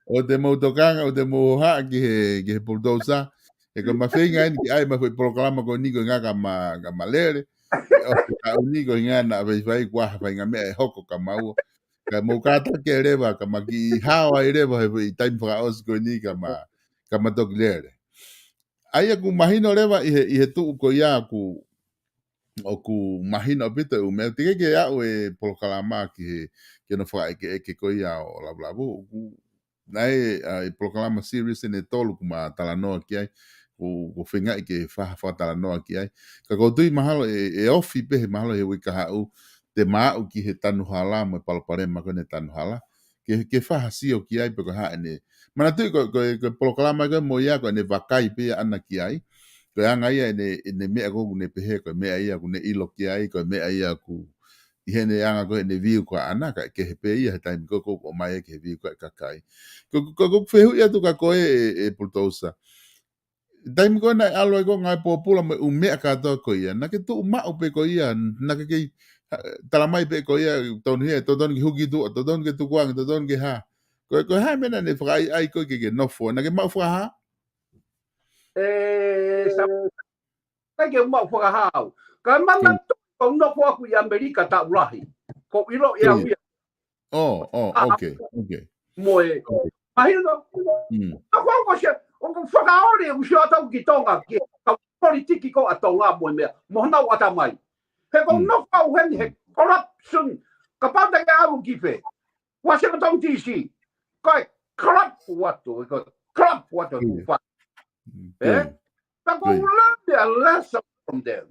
ʻo te mou tokanga, ʻo te mou hohaʻa ki he, ki he Bulldozer. He ko e mafeinga eni ke ʻai mai foʻi polokalama ko eni koeʻuhinga ka ma, ka ma lele. ʻO ka ʻuni koeʻuhinga naʻa faifai kuo ʻi ai ha faʻahinga meʻa ʻe hoko kia maua. Ka mou kātaki leva, ka ma kiʻi hao ai leva he foʻi taimi fakaʻosi ko eni ka ma, ka ma toki lele. ʻA ia ʻoku mahino leva ʻi he, ʻi he tuʻu ko ia ʻoku, ʻoku mahino ʻaupito e ʻū meʻa. Teʻeki ke aʻu e polokalama ki he, ki hono fakaʻekeʻeke ko ia ʻo Lavulavu. ʻOku, naʻe, ʻa e polokalama series ʻe tolu ʻoku ma talanoa ki ai, ʻoku, ʻoku feingaʻi ke fai ha fakatalanoa ki ai. Ka ʻoku ou tui mahalo ʻe, ʻe ofi pē he mahalo he uike kahaʻu, te ma aʻu ki he tanu hala, mo e palopalema ko eni tanu hala. Ke, ke fai ha sio ki ai pe ko e hā ʻene. Manatuʻi ko, ko, ko e polokalama ko ē mo ia ko ʻene vakai pē ʻaʻana ki ai. Ko e anga ia ʻene, ʻene meʻa ko ē ʻoku ne pehē, ko e meʻa ia ʻoku ne ʻilo ki ai, ko e meʻa ia ʻoku ʻi heʻene anga ko ē ʻene view ko ē ʻaʻana, kae kehe pē ia he taimi ko ē ʻoku ʻomai ai ki he view ko ē ʻa e kakai. Ko, ko, ko, ko e fehuʻi atu kia koe ʻe, ʻe Bulldozer. Taimi ko ē naʻe ʻalu ai ko ē ngaahi pōpula mo e ʻū meʻa kātoa ko ia. Naʻa ke tuʻu maʻu pē ko ia, naʻa ke kei, ha, tala mai pē ko ia, tonu hia, totonu ke huki tuʻa, totonu ke tukuange, totonu ke hā. Ko e, ko e hā e meʻa naʻa ne fakaʻaiʻai koe ke ke nofo, naʻa ke maʻu fakahā? ʻE, sa-, ʻikai ke maʻu fakahā au. Ka mana Mm. tu, ko u nofo aku ʻi ʻAmelika taʻu lahi. Ko u ʻilo ʻe au Ko ia. ʻOi. ʻO, ʻo, ʻA, okay, okay. mo e. Okay. Mahino? Mm. Ka ko u ko se, ʻoku fakaoli, ʻoku sio atu ki Tonga, ki he kau politiki ko ē ʻa Tonga mo e meʻa. Mo honau ʻatamai. He ko u Mm. nofo au heni, he Mm. corruption. Kapau te ke ʻalu ki fē. Washington D C. Ko e corrupt atu, ko e corrupt atu Mm. ku fai. Mm. ʻE? Good. Ka ko Good. u learn a lesson from them.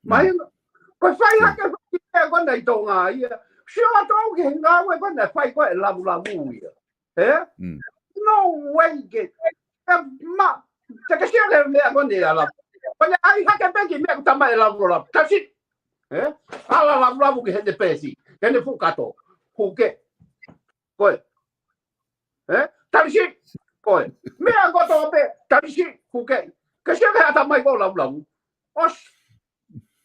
Mm. Mahino? Ko e fai Good. hake fai ki he ko ena ʻi Tonga ia. Sio atu au ki he ngāue ko ena fai ko ē Lavulavu ia. ʻE? Mm. No way ke. ʻE ma, te ke sio ki he meʻa ko ena ʻa Lavu. Ko ena ʻai hake pē ki he meʻa ko ē tala mai ʻe Lavulavu. That's it. ʻE? Hala Lavulavu ki heʻene peesi. Ki heʻene fuʻu kato. Who care? Ko e. ʻE? Talisi. Ko e. Meʻa kotoa pē. Talisi. Who care? Ke sio ki he ʻatamai ko ē ʻo Lavulavu. ʻOsi.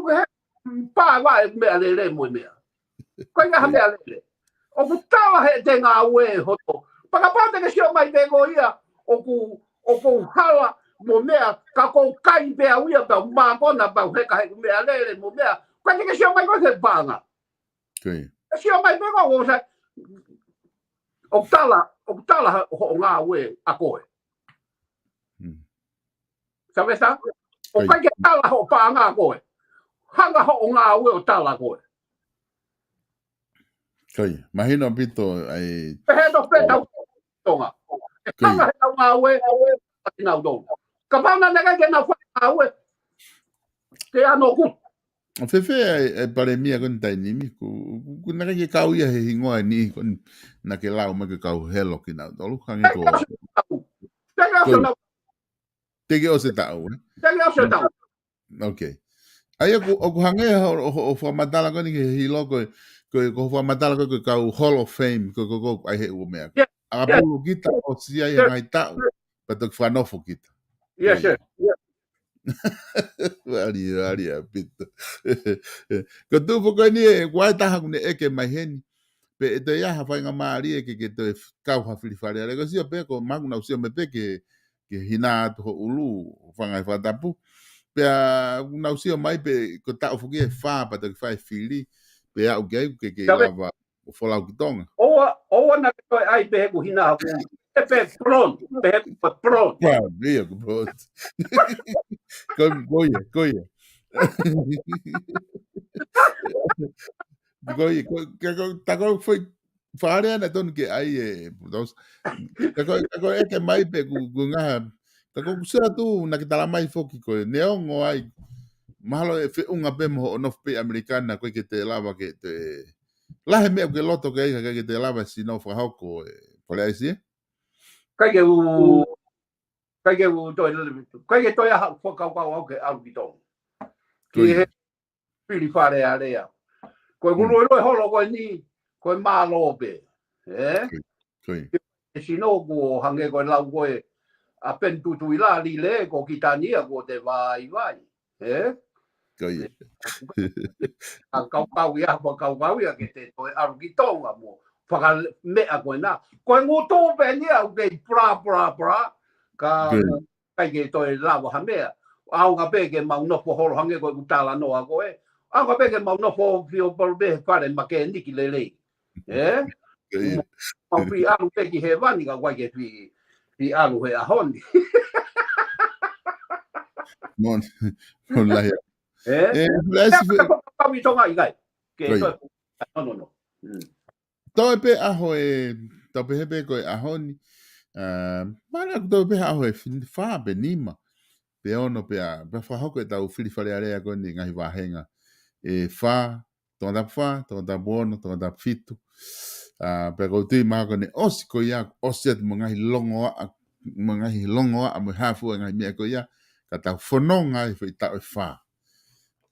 atu ke he pā ua e meʻalele mo e meʻa. Ko e ngaahi meʻalele. ʻOku tala he te ngāue hoto. Pakapā te ke sio mai pē ko ia, ʻoku, ʻoku hala mo meʻa, ka ʻoku kai pē au ia pea mākona pea u heka he meʻalele mo meʻa. Ko e te ke sio mai ko e te pānga. Ke sio mai pē ko ʻoku sai. ʻOku tala, ʻoku tala hoʻo ngāue ʻa koe. Sa me sa? ʻOku kai ke tala hoʻo pānga ʻa koe. Hanga hoʻo ngāue ʻo tala koe. Kai, mahino pito ai. Pehē no pē tau Tonga. E hanga he tau ngāue ʻa kinautolu. Kapau naʻe ʻikai ke nau fai ngāue, ke ano ku. Fēfē ai e palemia ko eni taimi ni, ku, ku, ku naʻe ʻikai ke kau ia he hingoa ni, ko eni naʻa ke lau mai ke kau helo kinautolu, hangē ko. Teke ʻosi e taʻu. Teke ʻosi e taʻu, ē? Teke ʻosi e taʻu. Ok. ʻA ia ʻoku, ʻoku hangē ho, ho, ho fakamatala ko eni ke hilo ko, ko, ko fakamatala ko, ko kau Hall of Fame, ko, ko, ko, ʻai he ua meʻa. ʻAkapulu kita ʻosi ai he ngaahi taʻu, pea toki fakanofo kita. Yes, sir. Vali, vali ʻaupito. Ko tupu ko eni ē, ʻoku ʻi ai taha ʻoku ne ʻeke mai heni. Pe ʻe toe ʻi ai ha faingamālie ke, ke toe kau ha fili Fale Alea. Ko sio pē ko maku nau sio mai pē ke, ke hina atu ho ʻulu, fanga e fakatapu. Pea ʻoku nau sio mai pē ko taʻu foki ʻe fā pea toki fai fili. Pea aʻu ki ai ke, ke lava ʻo folau ki Tonga. ʻOua, ʻoua naʻa ke toe ʻai pē he ʻoku hina haku. Pē pron, pē he ʻoku pron. Pron, ia ʻoku pron. Ko, ko ia, ko ia. Ko ia, ko, ke, ko, ta ko fai Fakalea naʻe tonu ke ʻai e, Pulutousa. Ka ko, ka ko e ʻeke mai pē ku, ku ngaha. Ka ko ʻeku sio atu naʻa ke tala mai foki ko e neongo ai. Mahalo ʻe feʻunga pē mo hoʻo nofo pē ʻi ʻAmelika naʻa ʻikai ke te lava ke te. Lahi e meʻa ʻoku ke loto ki ai ka ʻikai ke te lava sino fakahoko e. Fale ʻaisi e? ʻIkai ke u, ʻikai ke u toe, ʻikai ke toe ʻai haʻaku fakakaukau au ke ʻalu ki Tonga. Ko ia. Ki he fili Fale Alea. Ko e Mm. kuluelue holo ko eni, ko e mālō pē. Ē? Ko ia. Ko ia. E sino kuo hangē ko e lau ko ē ʻa Peni Tutuila, lile ko Kitania kuo te vaivai. Ē? Ko ia. ʻA kaukau ia, ʻa kaukau ia ke te toe ʻalu ki Tonga mo fakameʻa ko ena. Ko e ngutu pē eni ʻoku kei pra, pra, pra. Ka Ko ia. ʻikai ke toe lava ha meʻa. ʻAonga pē ke mau nofo holo hangē ko ʻeku talanoa ko ē. ʻAonga pē ke mau nofo fio palu pē he fale makēniki lelei. Ē? Ko ia. Mau fie ʻalu pē ki hēvani ka ʻoku ʻikai ke fie, fie ʻalu he ʻaho ni. Mon, mon lahi. Ē? Ē, lahi Ē, si fe- ka ko kau ʻi Tonga ʻikai. Ke Ko ia. toe, no, no, no. Mm. Toe pē ʻaho e, tau pehē pē ko e ʻaho ni. ʻA, mana ʻoku toe pē ʻaho e fin-, fā pe nima. Pe ono pea, pea fakahoko ʻetau fili Fale Alea ko eni ngaahi vāhenga. E fā, Tongatapu fā, Tongatapu ono, Tongatapu fitu. ʻA, pea ʻoku ou tui mahalo ko ʻene ʻosi ko ia, ʻosi atu mo e ngaahi longoaʻa, mo e ngaahi longoaʻa, mo e hā fua e ngaahi meʻa ko ia, ka tau fononga ai foʻi taʻu ʻe fā.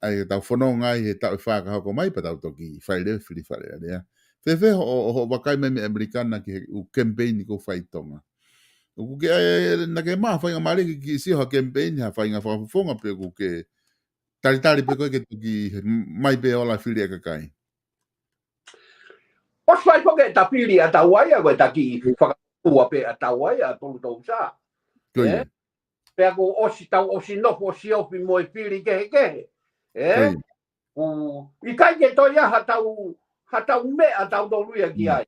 ʻAi, ka tau fononga ai he taʻu ʻe fā ka hoko mai, pea tau toki fai leva e fili Fale Alea. Fēfē hoʻo, hoʻo vakai mai mei ʻAmelika ki he ʻū kemipeini ʻoku fai ʻi Tonga. ʻOku ke, ʻa, naʻa ke maʻu ha faingamālie ke kiʻi sio ha kemipeini, ha faʻahinga fakafofonga pe ʻoku ke talitali pē koe ke toki mai pē ola fili ʻa e kakai. ʻOsi fai foki ʻeta fili ʻa Tauaia, ko ʻeta kiʻi fakaʻuhinga pē ʻa Tauaia, Pulutousa. Ko ia. Ē? Pea kuo ʻosi tau ʻosi nofo ʻosi ofi mo e fili kehekehe. Ē? Ko ia. ʻOku ʻikai ke toe ʻi ai ha tau, ha tau meʻa ʻa tautolu ia ki Mm. ai.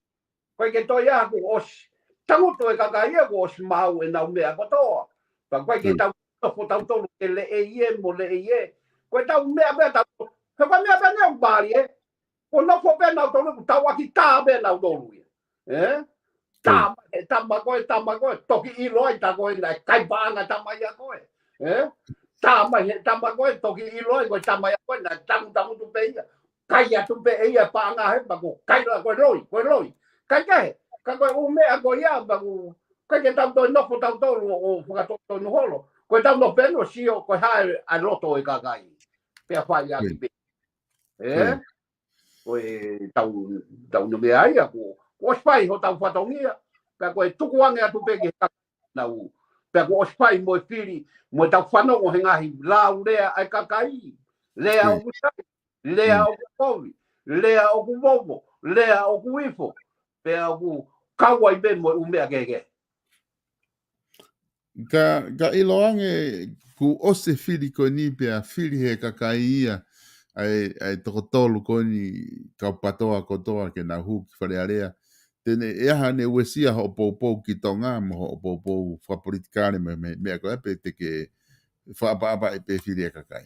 ʻIkai ke toe ʻi ai, kuo ʻosi. Tangutu e kakai ia kuo ʻosi maʻu ʻenau meʻa kotoa. Pea ʻikai ke Mm. tau nofo tautolu ke leʻei ē mo leʻei ē. Ko ʻetau meʻa pē ʻa tautolu. He ko e meʻa pē ʻeni ʻoku mālie. Kuo nofo pē nautolu, kuo tauʻaki tā pē nautolu ia. Ē? Tā Mm. mai he tama ko ē, tama ko ē, toki ʻilo ai tā ko ē naʻe kai paʻanga tama ia ko ē. Ē? Tā mai he tama ko ē, toki ʻilo ai ko e tama ia ko ē naʻe tangutangutu pē ia. Kai atu pē ʻe ia paʻanga he pea kuo kai la ko e loi, ko e loi. ʻIkai ke, ka ko e ʻū meʻa ko ia pea ʻoku ʻikai ke tau toe nofo tautolu ʻo, ʻo fakatotonu holo. Ko ʻetau nofo pē ʻo sio ko e hā e, ʻa e loto e kakai. Pea fai ʻaki Mm. pē. Ē? Mm. Ko ʻetau, tau nofo meʻa ia kuo, kuo ʻosi fai hotau fatongia. Pea ko e tukuange atu pē ki he kakai nau. Pea kuo ʻosi fai mo e fili, mo ʻetau fanongo he ngaahi lau lea ʻa e kakai. Lea Mm. ʻoku sai, lea Mm. ʻoku kovi, lea ʻoku vovo, lea ʻoku ifo. Pea ʻoku kau ai pē mo e ʻū meʻa kehekehe. Ka, ka ʻiloange kuo ʻosi e fili ko eni pea fili he kakai ia, ʻa e, ʻa e toko tolu ko eni kau PATOA kotoa ke nau hū ki Fale Alea. Te ne, ʻe ʻi ai haʻane uesia hoʻo poupou ki Tonga, mo hoʻo poupou fakapolitikale mo e meʻa, meʻa ko ē pe te ke fakaʻapaʻapa e pē fili e kakai.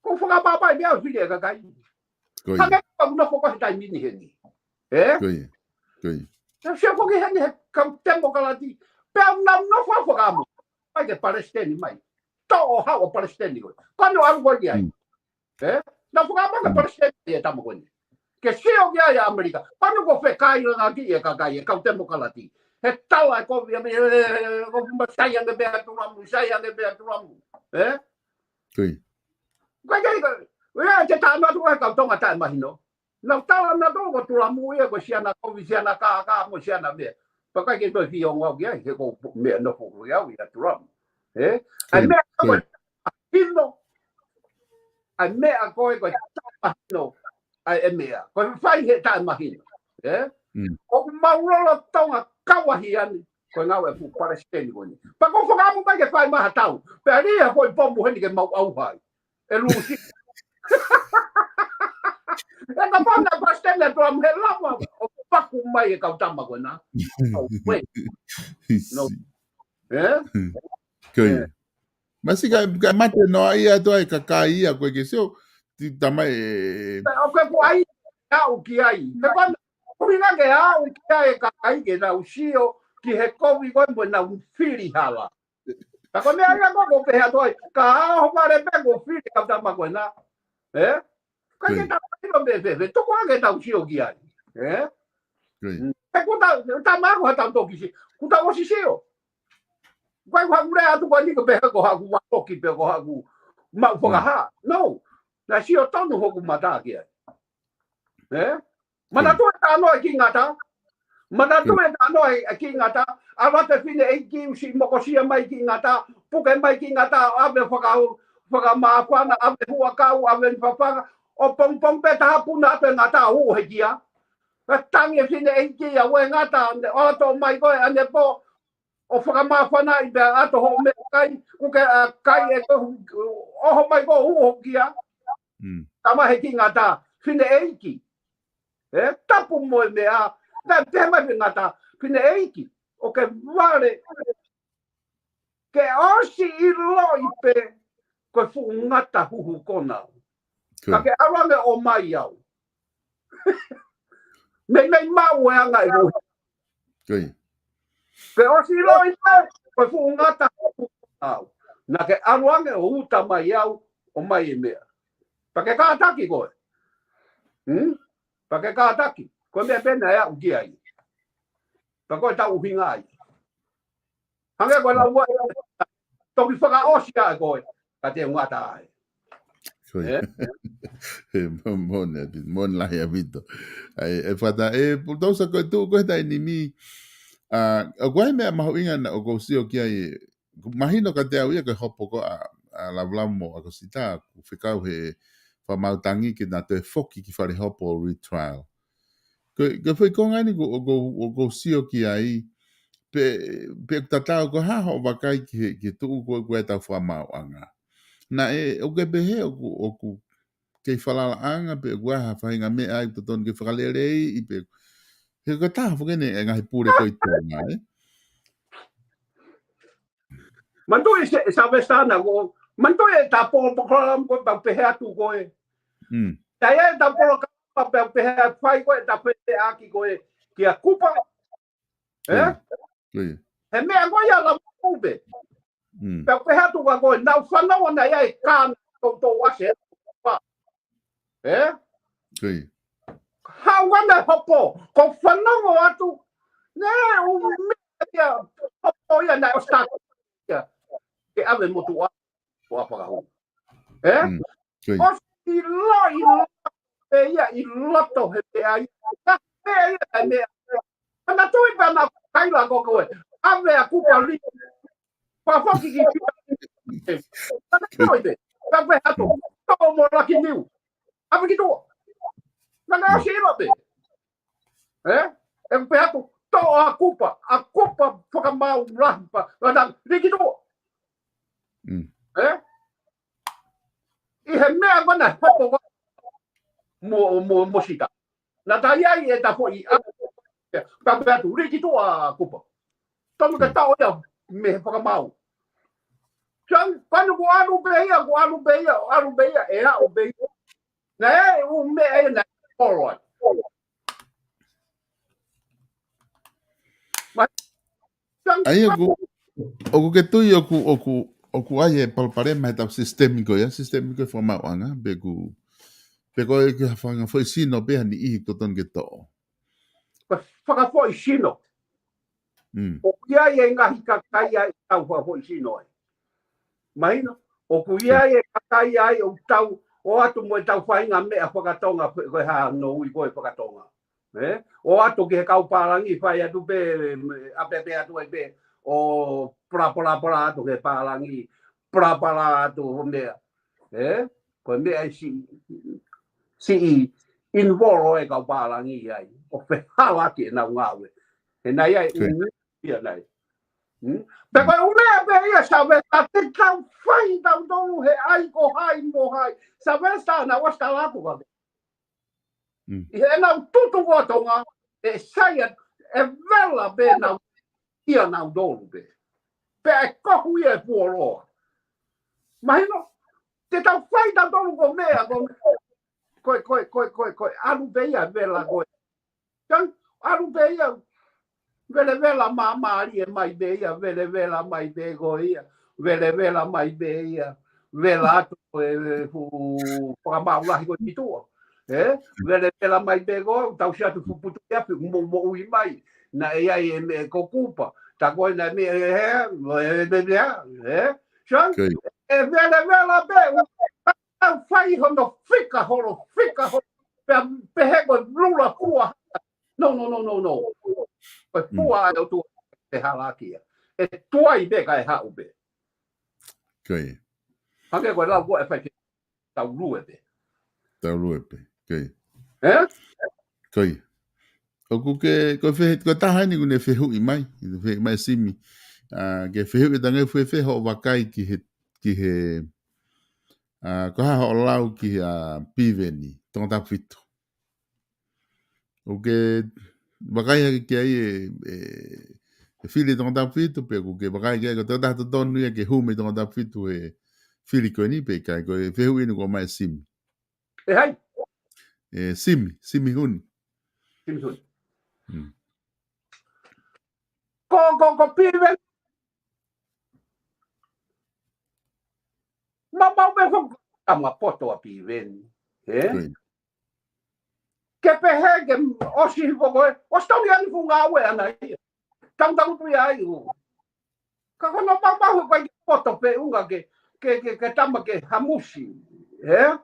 Ko e fakaʻapaʻapa e meʻa fili e kakai. Ko ia. Hangē ko ʻeku nofo ko ē he taimi ni heni. Ē? Ko ia. Ko ia. Naʻa ku sio foki heni he kau temokalati. Pea naʻa nau nofo fakaʻamu. Mai ke palesiteni mai. Toʻo hau ʻo palesiteni ko ē. Ko ʻene ʻalu ko ē ki ai. Mm. Ē? Naʻa nau fakaʻamu ke Mm. palesiteni e tama ko eni. Ke sio ki ai ʻAmelika. Ko ʻene ko e fekailangaʻaki e kakai e kau temokalati. He tala e kovi ʻa me, e, e, ko ma sai ange pē ʻa Tulamu, sai ange pē ʻa Tulamu. Ē? Ko ia. Ko ia, ko ia, ko ia, te tala atu e kau Tonga taʻemahino. Nau tala nautolu ko Tulamu ia, ko e siana kovi, siana kākā, mo e siana meʻa. Pea ʻikai ke toe fie ongo au ki ai, he ko e meʻa nofo ko ia au ia Tulamu. Ē? ʻA e Ko ia. meʻa ko Ko ia. e mahino. ʻA e meʻa ko ē ko e taʻemahino. ʻA e meʻa. Ko e fai he taʻemahino. Ē? Mm. ʻOku mau lolotonga kau ʻahiʻahi. Ko e ngāue ʻa e fuʻu palesiteni ko eni. Pea ko e fakaʻamu mai ke fai mai ha tau. Pea lī ha foʻi pomu heni ke mau ʻauha ai. ʻE lusi. ʻE ka pau na palesiteni ʻa Tulamu he lava. ʻO paku mai e kau tama ko ena. ʻO wē. No. Hisi. Ē? Ko ia. Ē. Masi ka, ka mate noa ia atu ai kakai ia ko e ke sio. Ti tamai e. Pea ʻoku ke kuo ʻai. Aʻu ki ai. He ko ʻene ʻuhinga ke aʻu ki ai e kakai ke nau sio ki he kovi ko ē mo ʻenau fili hala. Ka ko e meʻa ia ko ē ʻoku pehē atu ai, ka ʻoho vale pē ʻoku fili ka tama ko ena. Ē? Ka ke tau ʻilo pē, pē, pē, toko ake tau sio ki ai. Ē? He kuo tau, tama ko ha tau toki si, kuo tau ʻosi sio. Ko e haku lea atu ko eni ko pehē ko haku valoki pē ko haku maʻu fakahā. No. Na sio tonu hoku mata ki ai. Ē? Manatu e tano e ki ngata. Manatu e tano e ki ngata. ʻAlu atu e fineʻeiki ʻusi mokosia mai ki ngata. Puke mai ki ngata. ʻAve faka-, fakamāfana. ʻAve huʻakau. ʻAve fafanga. ʻO pongipongi pē taha puna atu e ngata ʻo huʻu he kia. Ka tangi e fineʻeiki ia ue ngata. Ne ʻoto mai ko ē ʻanepō. ʻO fakamāfana ai pea ʻato hoʻo meʻakai, kuo ke ʻā kai ē ko ē ʻoho mai ko ē huʻu hoku kia. Tama he ki ngata, fineʻeiki. Ē, tapu mo e meʻa, pea pehē mai pē ngata, fineʻeiki, ʻoku ke vale, ke ʻosi ʻiloʻi pē, ko e fuʻu ngata huhu kona. Ka ke ʻalu ange ʻo mai au. Meimei maʻu e anga e vuhi. Ke ʻosi ʻiloʻi pē, ko e fuʻu ngata huhu kona au. Na ke ʻalu ange ʻo uta mai au, ʻo mai e meʻa. Pea ke kātaki koe. Hmm? Pea ke kātaki. Ko e meʻa pē naʻe aʻu ki ai. Pea ko e tau ʻuhinga ai. Hangē ko e lau ua, toki fakaʻosi ʻa koe, ka te ngata ai. Ko ia. Ē? He mo-, moʻoni ʻaupito, moʻoni lahi ʻaupito. ʻAi, ʻe Fata, ʻe Pulutousa ko e tuʻu ko ē he taimi ni, ʻa, ʻoku ʻi ai meʻa mahuʻinga naʻa ʻoku ou sio ki ai, ʻoku mahino kiate au ia ko e hopo ko ē ʻa, ʻa Lavulavu mo ʻAkosita, ʻoku fekau he fakamaau tangi ke na toe foki ki fale hopo ʻo retrial. Ko e, ko e foʻi konga eni ʻoku, ʻoku, ʻoku ou sio ki ai, pe, pe ʻoku tatau ko e hā hoʻo vakai ki he, ki he tuʻu ko ē ʻoku ʻi ai ʻetau fakamaauʻanga. Naʻe, ʻoku ke pehē ʻoku, ʻoku kei falalaʻanga, pe ʻoku ʻi ai ha faʻahinga meʻa ʻoku totonu ke fakaleleiʻi, pe, he ko e taha foki eni e ngaahi pule ko ē ʻi Tonga, ē? Manatuʻi se, Sylvester na ko, manatuʻi e ta polo-, polokalama ko ē pau pehē atu ko ē. Mm. Ta ia e ta polokalama pau pehē atu fai ko ē ta pehē ʻaki ko ē kia Kupa. Ē? Ko ia. Ko ia. He meʻa ko ia la upe. Mm. Pau pehē atu ka ko ē, nau fanongo na ia e kāna tou tou ase. Ē? Ko ia. Haʻu ʻa e hopo, ko e fanongo atu, ne u meʻa ia, hopo ia naʻe ʻosi tā ia, ke ʻave motuʻa, ko ʻa Fakahū. Ē? Mm. Ko ia. ʻOsi ʻiloʻi, ʻiloʻi, pē ia ʻi loto he pē ai, ka pē ia e meʻa. Manatuʻi pē ana kaila ko koe. ʻAve ʻa Kupa li. Pea foki ki Pita. Manatuʻi pē. Ka pehē atu. Toʻo mo Lakiniu. ʻAve ki tuʻa. Naʻa na ʻosi ʻilo pē. Ē? ʻE pehē atu. Toʻo ʻa Kupa. ʻA Kupa fakamaau lahi pē. Naʻa na lī ki tuʻa. Mm. Ē? ʻI he meʻa ko ena hopo ko ē mo, mo, mo Sita. Naʻa ta ʻi ai e ta foʻi ʻa, ka pehē atu, lī ki tuʻa Kupa. Tonu ke tau ia, mei he fakamaau. Sai, panu ko ʻalu pē ia, ko ʻalu pē ia, ʻalu pē ia, ʻe aʻu pē ia. Naʻe ʻū meʻa ia naʻe polo ai. Ma-, sai, ʻA ia ʻoku, ʻoku ke tui ʻoku, ʻoku, ʻoku ʻi ai e palopalema he tau sisitemi ko ia, sisitemi ko e fakamaauʻanga, pe ʻoku, pe ko e ke ha faʻahinga foʻi sino pē ha niʻihi ʻoku totonu ke toʻo. Ko e fakafoʻi sino. Mm. ʻOku ʻi ai e ngaahi kakai ai tau fakafoʻi sino ai. Mahino, ʻoku ʻi ai e kakai ai ʻoku tau, ʻoatu mo e tau faʻahinga meʻa fakatonga, ko e hā no ui ko e fakatonga. Ē? ʻOatu ki he kau pālangi fai atu pē, ʻapeape atu ai pē, ʻo palapalapala atu ki he pālangi, palapala atu ʻo meʻa. Ē? Ko e meʻa ʻi si, siʻi involve e kau pālangi ai. ʻO fehālaaki ʻenau ngāue. He naʻe ʻi ai ʻū ia nai. Hmm? Pea ko e ʻū meʻa pē ia Sylvester te tau fai tautolu he ʻai ko hai mo hai. Sylvester naʻa ʻosi tala atu ka. Mm. ʻI heʻenau tutu ko Tonga, ʻe sai ʻe vela pē nau ia nautolu pē. Pea ʻe kohu ia e puoloa. Mahino, te tau fai tautolu ko e meʻa, ko e, ko e, ko e, ko e, ko e, ʻalu pē ia vela ko e. Sai, ʻalu pē ia. Velevela māmālie mai pē ia, velevela mai pē ko ia, velevela mai pē ia, vela atu e, e fuʻu fakamaau lahi ko ʻi tuʻa. Ē? Velevela mai pē ko, tau si atu fuʻu putu ia, fuʻu mo, moʻui mai. Naʻe ʻi ai e meʻa ko kupa, tā ko ē naʻe meʻa, ē, ē, ē, ē, ē? So, Kei. e velevela pē, ʻoku tau fai hono fika holo, fika holo. Pea pehē ko e lula fua. No, no, no, no, no. Ko e Mm. fua ai o tu e halaki ia. E tuai pē kae haʻu pē. Kei. Hangē ko e lau ko e fai ke tau lue pē. Tau lue pē. Kei. Ē? Kei. ʻOku ke, ko e fehe-, ko e taha eni ʻoku ne fehuʻi mai, ʻi he fehuʻi mai Simi. ʻA, ke fehuʻi tange fue fe hoʻo vakai ki he, ki he, ʻa, ko e hā hoʻo lau ki he, ʻa, Piveni, Tongatapu fitu. ʻOku ke vakai hake ki ai e, e, e fili Tongatapu fitu, pe ʻoku ke vakai ki ai, ko e taha totonu ia ke hū mei Tongatapu fitu he fili ko eni pe ʻikai, ko e fehuʻi eni ʻoku ʻomai ʻe Simi. ʻE hai? ʻE Simi, Simi Huni. Simi Huni. Mm. Ko, ko, ko Piveni. Ma, ma, me fo, tama poto ʻa Piveni. Ē? Kei. Ke pehē ke ʻosi hifo ko ē, ʻosi tau ia ni funga ue ana ia. Tau tau tu ia ai u. Ka ko hono maumau ko e poto pē unga ke, ke, ke, ke tama ke hamusi. Ē?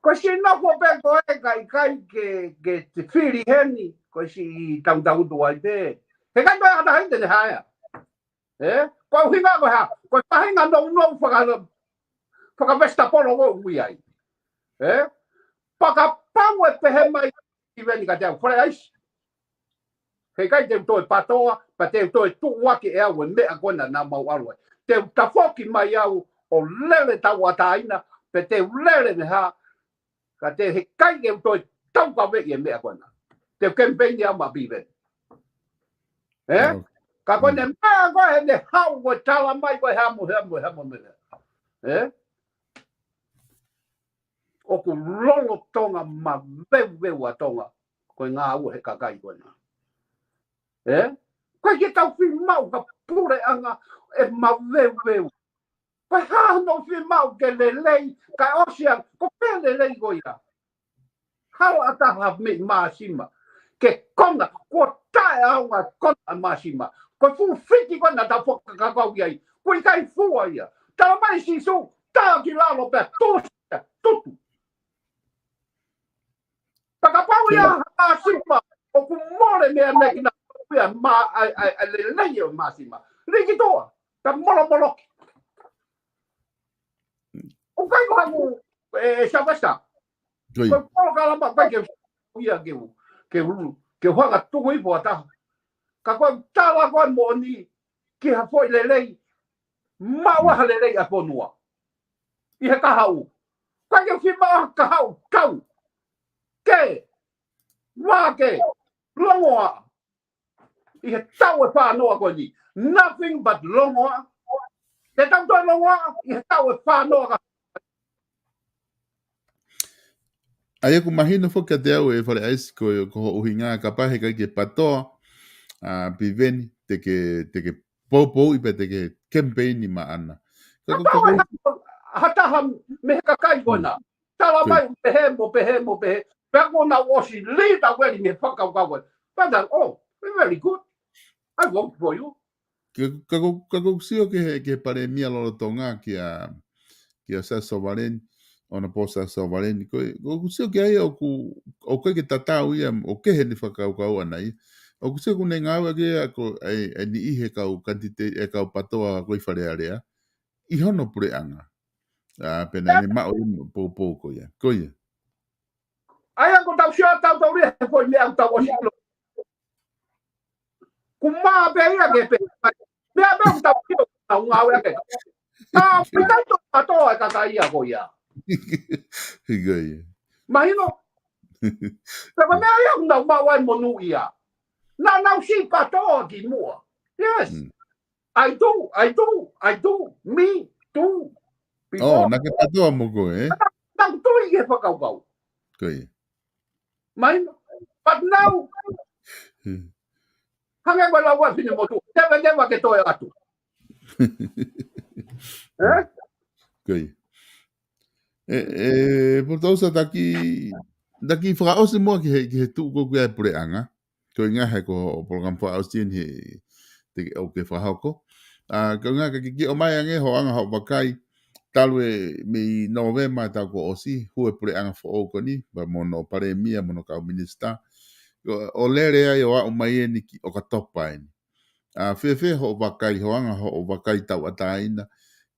Ko e siʻi nofo pē ko ē ka ʻikai ke, ke te fili heni, ko e siʻi tau tau tu ai pē. He kai ko e ata hai te ne haea. Ē? Ko e ʻuhinga ko e hā, ko e tahinga nounou faka-, fakavesitapolo ko ui ai. Ē? Fakapau e pehē mai Piveni ka te u fale aisi. He kai te u toe patoa, pea te u toe tuʻuaki ʻe au e meʻa ko ena naʻa mau ʻalu ai. Te u tafoki mai au ʻo lele tauʻatāina, pe te u lele ne hā, ka te he kai ke u toe taukaveʻi e meʻa ko ena. Te u kemipeini au maʻa Piveni. Ē? Ka ko ena meʻa ko ē ne haʻu ko e tala mai ko e hamo, hamo, hamo meʻa. Ē? ʻOku lolotonga maveuveu ʻa Tonga, ko e ngāue he kakai ko ena. Ē? Ko e ke tau fiemaʻu ka puleʻanga ʻe maveuveu. Ko e hā hono fiemaʻu ke lelei, ka ʻosi ange, ko e lelei ko ia. Hala ʻa taha mei māsima. Ke kona, ko tae au ngā kona māsima. Ko e fuʻu fiki ko ena tau fakakakau i ai. Ko e ʻikai fua ia. Tala mai Sīsū, tā ki lalo pea tusi, tutu. Fakapau ia māsima, ʻoku mole meʻa meʻa ki na ia mā, ai, ai, ai, lelei o māsima. Liki toa, ka molomoloki. ʻOku ʻikai ko haku, e, Sylvester. Ko e polokalama, ʻikai ke u ia ke u, ke u, ke u hanga tuku i poa taha. Ka ko e tala ko e moʻoni, ki ha foʻi lelei, maua ha lelei ʻa fonua. ʻI he kahaʻu. ʻIkai ke u fiemaʻu ha kahaʻu kau. Ke, vā ke, longoaʻa. ʻI he taʻu ʻe fānoa ko eni. Nothing but longoaʻa. Te tau toe longoaʻa, ʻi he taʻu ʻe fānoa ka. ʻA ia ʻoku mahino foki kiate au ʻe Fale ʻAisi ko, ko hoʻo ʻuhinga kapau he ʻikai ke patoa, ʻa, Piveni, te ke, te ke poupouʻi pe te ke kemipeini maʻana. Ka, ka, ka, ka, ha taha mei he kakai ko ena. Tala mai, pehē mo, pehē mo, pehē. Pea ko nau ʻosi lī tau eli mei he fakakaukau ko ē. Pea tau, oh, very good. I vote for you. Ka, ka, ka, ka ʻoku ou sio ki he, ki he palēmia lolotonga kia, kia Siaosi Sovaleni, Honourable Siaosi Sovaleni. Ko, ʻoku ou sio ki ai ʻoku, ʻoku ʻikai ke tatau ia, ʻoku kehe ʻene fakakaukau ʻana ia. ʻOku ou sio ʻoku ne ngāueʻaki ia ko e, e niʻihi e kau kanititeiti, e kau patoa ko ē ʻi Fale Alea. ʻI hono puleʻanga. ʻA, pea naʻa ne maʻu ia mo poupou ko ia. Ko ia. ʻA ia ko tau sio tau tau lia he foʻi meʻa ʻoku tau ʻosi ʻilo. Kuo mā pē ia ke pē. Meʻa pē ʻoku tau ʻilo, tau ngāueʻaki. ʻA, pea tau tō katoa e kakai ia ko ia. Ko ia. Mahino? Pea ko e meʻa ia ʻoku nau maʻu ai monūʻia. Naʻa nau siʻi patoa ki muʻa. Yes. Mm. I do, I do, I do, me too. Oh, naʻa ke patoa mo koe, ē? Naʻa ku tui ki he fakakaukau. Ko ia. Mahino. But now, Hangē ko e lau ʻa Finemotuʻa, never, never ke toe atu. Eh? Ko ia. E, e, Pulutousa, taki, taki fakaʻosi muʻa ki he, ki he tuʻu ko ē ʻa e puleʻanga. Ko e ʻuhinga he ko e polokalama fakaʻosi eni he, te, ʻoku ke fakahoko. ʻA, ko e ʻuhinga ka ke kiʻi ʻomai ange hoʻo anga hoʻo vakai, talu e mei Nōvema taʻu kuo ʻosi, hū e puleʻanga foʻou ko eni, pea mo hono palēmia, mo hono kau minisitā. ʻO, ʻo lele ai ʻo aʻu mai eni ki ʻOkatopa eni. ʻA, fēfē hoʻo vakai, hoʻo anga hoʻo vakai tauʻatāina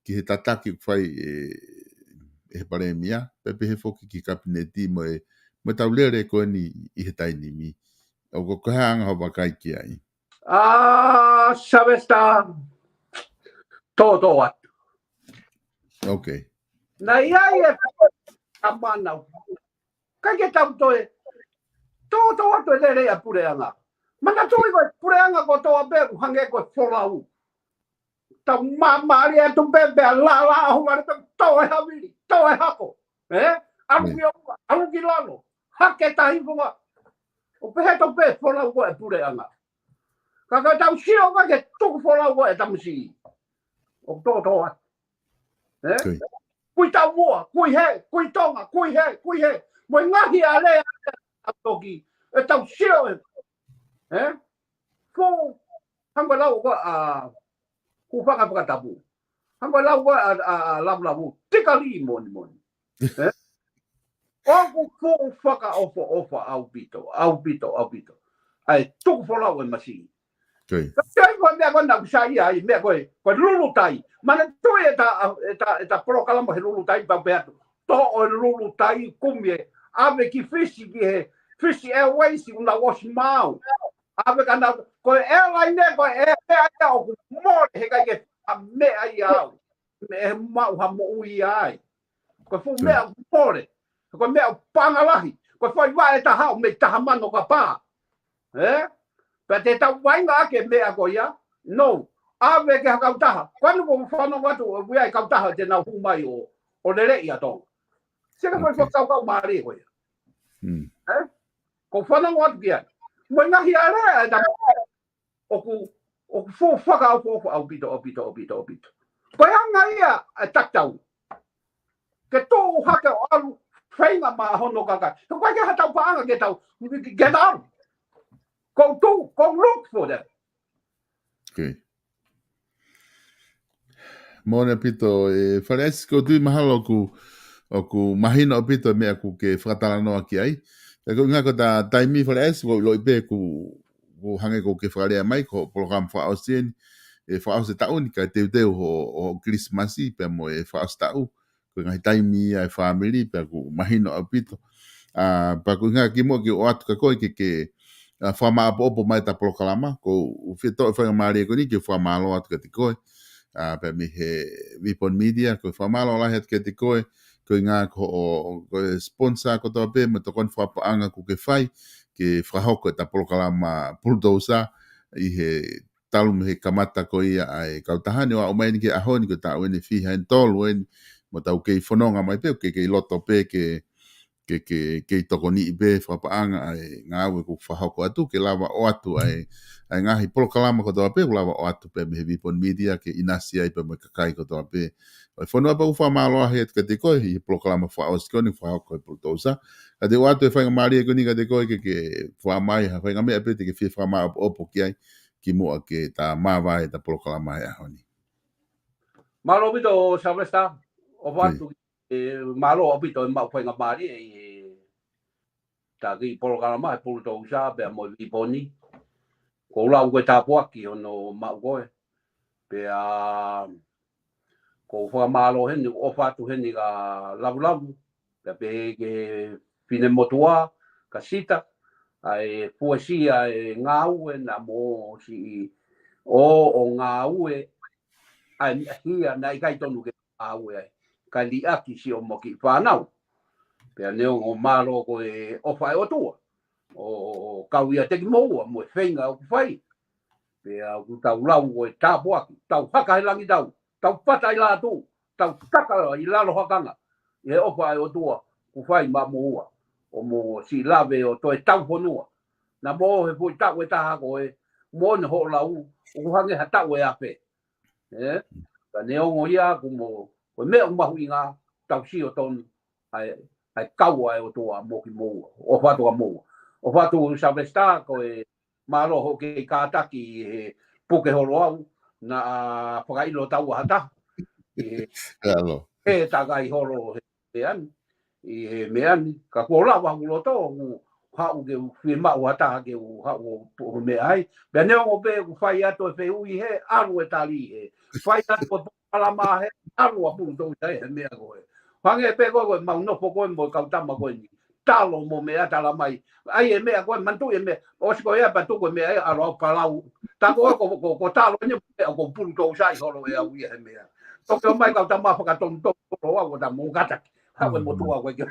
ki he tataki ʻoku fai ʻe, ʻe he palēmia, pea pehē foki ki he kapineti mo e, mo e tau lele ko eni ʻi he taimi ni. ʻOku, ko e hā ʻa hoʻo vakai ki ai? ʻA, Sylvester, tōtō atu. Ok. Naʻe ʻi ai e ʻa Manau. ʻIkai ke tau toe tōtō atu e lele ʻa e puleʻanga. Manatuʻi ko e puleʻanga kotoa pē ʻoku hangē ko e folau. Tau māmālie atu pē pea lālā ʻaho vale pē, tō e havili, tō e hako. Eh? ʻAlu ki ʻolunga, ʻalu ki lalo. Hake tahi funga. ʻO pehē tau pē folau ko e puleʻanga. Ka ka tau sio ka ke tuku folau ko e tamasiʻi. ʻOku tōtō atu. Eh? Kui. Kui Taumuʻa, kui hē, kui Tonga, kui hē, kui hē. Mo e ngaahi ʻa lea ʻa toki. ʻE tau sio e. Eh? Ko, hangē lau ko ʻa, ko faka fakatapu. Hangē lau ko ʻa, ʻa, ʻa Lavulavu, tika lī moni moni. Eh? ʻOku fuʻu fakaʻofoʻofa ʻaupito, ʻaupito, ʻaupito. ʻA e tuku folau e masiʻi. Ka ʻi ai ko e meʻa ko ena ʻoku sai ai, meʻa ko e, ko e lulutai. Manatuʻi e ta, e ta, e ta polokalama he lulutai pau pē atu. Toʻo e lulutai kumi e, ʻave ki Fisi ki he, Fisi Airways ʻoku nau ʻosi maau. ʻAve ka nau, ko e airline ko e meʻa ia ʻoku mole he ʻikai ke a meʻa ia au. Meʻa he maʻu ha moʻui ai. Ko e fuʻu meʻa ʻoku mole. Ko e meʻa ʻoku paʻanga lahi. Ko e fai vaʻe taha ʻo mei taha mano ka pā. Eh? Pea te tau vaʻinga ake meʻa ko ia. No. ʻAve ke ha kautaha. Ko anu ko fanongo atu ʻoku ʻi ai kautaha te nau hū mai ʻo, ʻo lele ia Tonga. Sika ko e fakakaukau mālie ko ia. Eh? Ko fanongo atu ki ai. Mo e ngaahi ʻa lea e ta ʻoku, ʻoku fuʻu fakaʻofoʻofa ʻaupito, ʻaupito, ʻaupito, ʻaupito. Ko e anga ia e tatau. Ke tō hake ʻo ʻalu feinga maʻa hono kakai. He ʻoku ʻikai ke ha tau paʻanga ke tau, ke, ke tau. Go to, go look for them. Ok. Moʻoni ʻaupito, e Fale ʻAisi, ko u tui mahalo ʻoku, ʻoku mahino ʻaupito e meʻa ʻoku ke fakatalanoa ki ai. Ka ko e ʻuhinga ko ʻeta taimi Fale ʻAisi, ko u ʻiloʻi pē ʻoku, ʻoku hangē ko ē ʻoku ke fakalea mai, ko e polokalama fakaʻosi eni, e fakaʻosi e taʻu ni, kae teuteu ho, ho Kilisimasi, pea mo e fakaʻosi taʻu, ko e ngaahi taimi ia e fāmili, pea ʻoku mahino ʻaupito. ʻA, pea ko e ʻuhinga kimuʻa ke u ʻoatu kia koe ke, ke, ʻa, fakamāʻopoʻopo mai ʻeta polokalama, ko u fie toʻo e faingamālie ko eni ke fakamālō atu kiate koe. ʻA, pea mei he Vipon Media, ko e fakamālō lahi atu kiate koe, ko e ʻuhinga ko hoʻo, ko e sponsor kotoa pē, mo e tokoni fakapaʻanga ʻoku ke fai, ke fakahoko ʻeta polokalama Pulutousa, ʻi he talu mei he kamata ko ia ʻa e kautaha ni ʻo aʻu mai eni ki he ʻaho ni ko e taʻu eni ʻe fiha eni, tolu eni, mo tau kei fononga mai pē, ke kei loto pē, ke, ke, ke, kei tokoniʻi pē fakapaʻanga ʻa e ngāue ʻoku fakahoko atu, ke lava ʻoatu ʻa e, ʻa e ngaahi polokalama kotoa pē, ʻoku lava ʻoatu pē mei he Vipon Media, ke ʻinasi ai pē mo e kakai kotoa pē ʻo e fonua. Pea ʻoku fakamālō lahi atu kiate koe, ʻi he polokalama fakaʻosi ko eni, fakahoko ʻe Pulutousa. Ka te u ʻoatu e faingamālie ko eni kiate koe, ke, ke fakamai ha faingamālie pē te ke fie fakamāʻopoʻopo ki ai, kimuʻa ke ta māvae ʻeta polokalama he ʻaho ni. Mālō ʻaupito Sylvester, ʻofa atu, e, mālō ʻaupito e maʻu faingamālie ʻi he taki polokalama he Pulutousa pea mo e Vipon. Ko u lau ko e tāpuaki hono maʻu ko ē. Pea ko u fakamālō heni, ʻofa atu heni kia Lavulavu, pea pehē ki he Finemotuʻa, kia Sita, ʻa e fuesia e ngāue naʻa mo siʻi ō ʻo ngāue, ʻa e meʻa hia naʻe ʻikai tonu ke ngāue ai, kae liʻaki siʻomo kiʻi fānau. Pea neongo mālō ko e ʻofa ʻa e ʻOtua ʻo, ʻo, ʻo kau ʻiate kimoua mo e feinga ʻoku fai. Pea ʻoku tau lau ko e tāpuaki, tau haka he langi tau, tau pata ʻi lātū, tau taka ʻi lalo hakanga, ʻi he ʻofa ʻa e ʻOtua ʻoku fai maʻa moua, ʻo mo siʻi lave ʻo toe tau fonua. Na mo he foʻi taʻu ʻe taha ko ē, mo ne hoʻo lau, ʻoku hangē ha taʻu ʻe afe. Ē? Ka neongo ia ʻoku mo, ko e meʻa ʻoku mahuʻinga, tau sio tonu, ʻa e, ʻa e kau ʻa e ʻOtua mo kimoua, ʻofa atu kia moua. ʻOfa atu Sylvester, ko e mālō hoʻo kei kātaki he puke holo au, naʻa fakaʻilo taua ha taha. ʻI he, he takai holo he meʻa ni, ʻi he meʻa ni, ka kuo lava hoku loto, ʻoku haʻu ke u fiemaʻu ha taha ke u haʻu ʻo, ʻo meʻa ai. Pea neongo pē ʻoku fai atu e fehuʻi he, ʻalu e tali he. Fai atu e polokalama he, ʻalu ʻa Pulutousa he meʻa ko ē. Hangē pē ko ē ko e mau nofo ko ē mo e kau tama ko eni. Talo mo meʻa tala mai. ʻAi e meʻa ko ē manatuʻi e meʻa. ʻOsi ko ia pea tuku e meʻa ē ʻalu ʻo palau. Tā ko ē ko, ko, ko Talo eni mo meʻa ko Pulutousa ʻi holo ʻe au ia he meʻa. Toki ʻomai kau tama fakatonutonu holo au ʻo ta mo kataki. Hawe mo tua ko ē ke.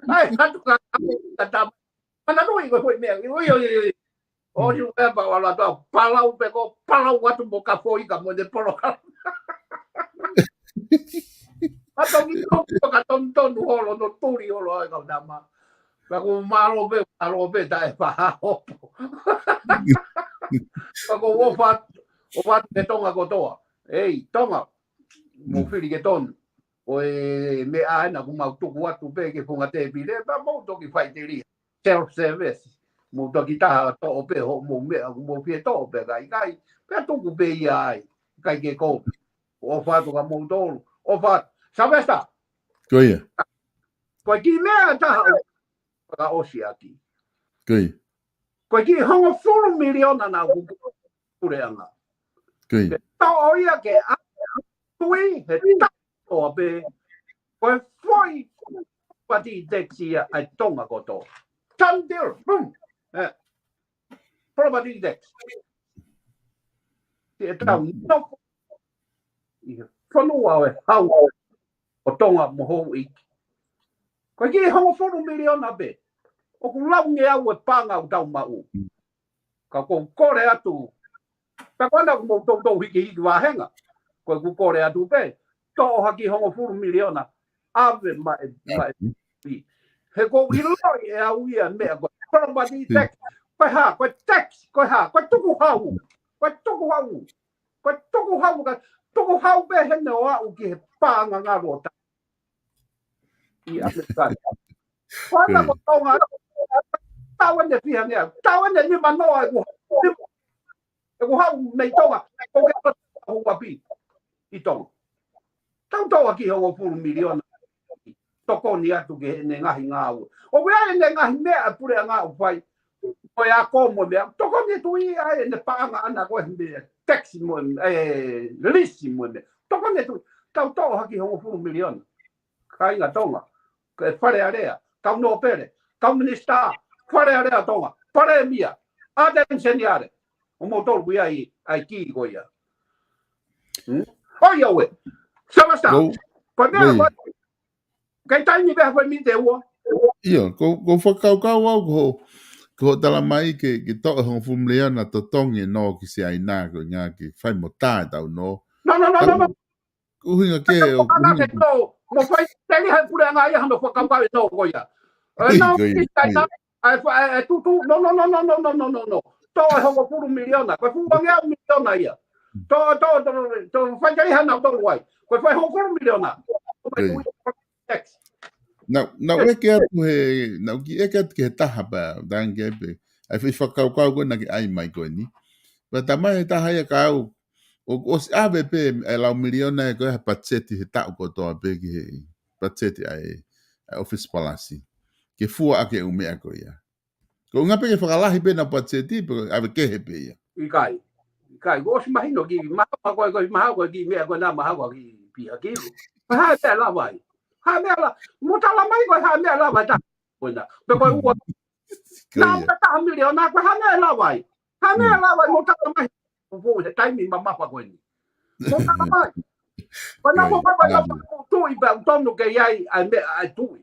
ʻAi, hatu ka, ka tama. Manatuʻi ko e foʻi meʻa. Ui, ui, ui, ui. ʻOsi pē pea ʻalu atu ʻo palau pē ko, palau atu mo ka foʻi ka mo ne polokalama. Ka toki toki ka tonutonu holo, no tuli holo ai kau tama. Pea ʻoku mālō pē, mālō pē taʻe faʻa hopo. Pea ʻoku ou ʻofa, ʻofa atu ki Tonga kotoa. Ei, Tonga, mou fili ke tonu. Ko e meʻa ena ʻoku mau tuku atu pē ki he funga tēpile, pea mou toki faʻiteliha. Self service. Mou toki taha toʻo pē hoʻomou meʻa, ʻoku mou fie toʻo pē ka ʻikai. Pea tuku pē ia ai. ʻIkai ke kovi. ʻOfa atu kia moutolu. ʻOfa atu. Sylvester. Ko ia. Ko e kiʻi meʻa ʻe taha ʻoku fakaʻosi ʻaki. Ko ia. Ko e kiʻi hongofulu miliona naʻa ku puleʻanga. Ko ia. Ke toʻo ia ke ʻave Tui he taʻu kotoa pē. Ko e foʻi property tax ia ʻa e Tonga kotoa. Done deal. Boom. Eh. Property tax. Te tau nofo ʻi he fonua ʻo e hau ʻo Tonga mo Houʻeiki. Ko e kiʻi hongofulu miliona pē. ʻOku laungeau e paʻanga ʻoku tau maʻu. Ka ʻoku ou kole atu. Pea ko ena ʻoku mou toutou hikihiki vāhenga. Ko ʻeku kole atu pē. Toʻo ha kiʻi hongofulu miliona. ʻAve maʻe, maʻe. He ʻoku ou ʻiloʻi ʻe au ia meʻa ko e property tax. Ko e hā, ko e tax, ko e hā, ko e tukuhau. Ko e tukuhau. Ko e tukuhau, ka tukuhau pē heʻene ʻo aʻu ki he paʻanga ngalo ʻo ta. ʻI ʻAmelika. Ko ena ko Tonga, taʻu ʻe fiha nea, taʻu ʻe nimanoa ʻeku, ʻeku haʻu mei Tonga, ko ke ko ʻeku ʻapi ʻi Tonga. Tau toʻo ha kiʻi hongofulu miliona. Tokoni atu ki heʻene ngaahi ngāue. ʻOku ʻi ai ʻene ngaahi meʻa puleʻanga ʻoku fai. Ko e ako mo e meʻa. Tokoni atu ia ʻene paʻanga ʻana ko e meʻa. Tax mo e, e, lisi mo e meʻa. Tokoni atu. Tau toʻo ha kiʻi hongofulu miliona. Kāinga Tonga. Ko e Fale Alea. Kau nōpele. Kau minisitā. Fale Alea Tonga. Palēmia. Ardeni Seniale. ʻO moutolu ʻoku ʻi ai ʻa e kī ko ia. Hmm? ʻOiauē. Sylvester. Ko e meʻa ko e Kai taimi pē ha foʻi miniti ʻe ua. ʻIo, ko, ko e fakakaukau au ko, ko e tala mai ke, ke toʻo e hongofulu miliona totongi e nō ki Siaina ko e ʻuhinga ke fai mo tā e tau nō. No, no, no, no, no. Ko e ʻuhinga ke, ko e ʻuhinga ke nō, mo fai, teli hai puleʻanga ia hano fakakaukau e nō ko ia. E nō ki Siaina, ʻa e fa-, ʻa e, ʻa e tutu, no, no, no. Toʻo e hongofulu miliona, ko e fuʻu angeau miliona ia. Toʻo, toʻo, toʻo, toʻo, fai teli hai nau toʻo ai. Ko e fai hongofulu miliona. Ko e fai Tax. Naʻa, naʻa ku ʻeke atu he, naʻa ku kiʻi ʻeke atu ki he taha pea, tangi pē. ʻAi foʻi fakakaukau ko ē naʻa ke ʻai mai ko eni. Pea tala mai he taha ia kia au, ʻoku ʻosi ʻave pē e lau miliona ē ko ē ha patiseti he taʻu kotoa pē ki he patiseti ʻa e, ʻa e ʻOfisi Palasi. Ke fua ʻaki e ʻū meʻa ko ia. Ko e ʻuhinga pē ke fakalahi pē ʻena patiseti, pe ʻave kehe pē ia. ʻIkai. ʻIkai. Kuo ʻosi mahino ki, mahalo ko e, ko e, mahalo ko e kiʻi meʻa ko ena mahalo ko e kiʻi piha kilu. Ko e hā e meʻa lava ai. Hā e meʻa la-, mo tala mai ko e hā e meʻa lava ai ta. Ko ena. Pe ko e ua. Ko ia. Naʻa mo taha miliona, ko e hā e meʻa lava ai. Hā e meʻa lava ai, mo tala mai. Ko e fou he taimi mamafa ko eni. Mo tala mai. Ko ena ko e, ko e, ko e, ko e tuʻi pē ʻoku tonu ke ʻi ai, ʻa e meʻa ʻa e tuʻi.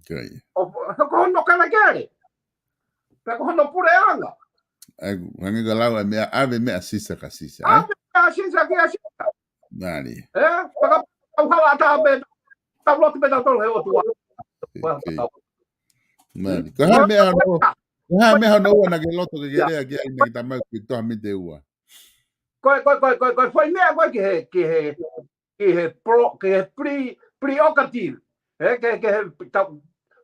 Ko ia. ʻO, ko hono kelekele. Pea ko hono puleʻanga. ʻAi, hangē ko e lau ʻa e meʻa, ʻave meʻa ʻa Sisa kia Sisa, ē? ʻAve meʻa ʻa Sisa kia Sisa. Nani. Ē, paka, au hala ata pē, tau lotu pē tautolu he ʻOtua. Ko ia. Mālie. Ko e hā e meʻa hono, ko e hā e meʻa hono ua naʻa ke loto ke ke lea ki ai naʻa ke talamai ko e tohi mei he ua? Ko e, ko e, ko e, ko e, ko e foʻi meʻa ko ē ki he, ki he, ki he pro-, ki he pre-, prerogative. Ē, ki he, ki he, tau,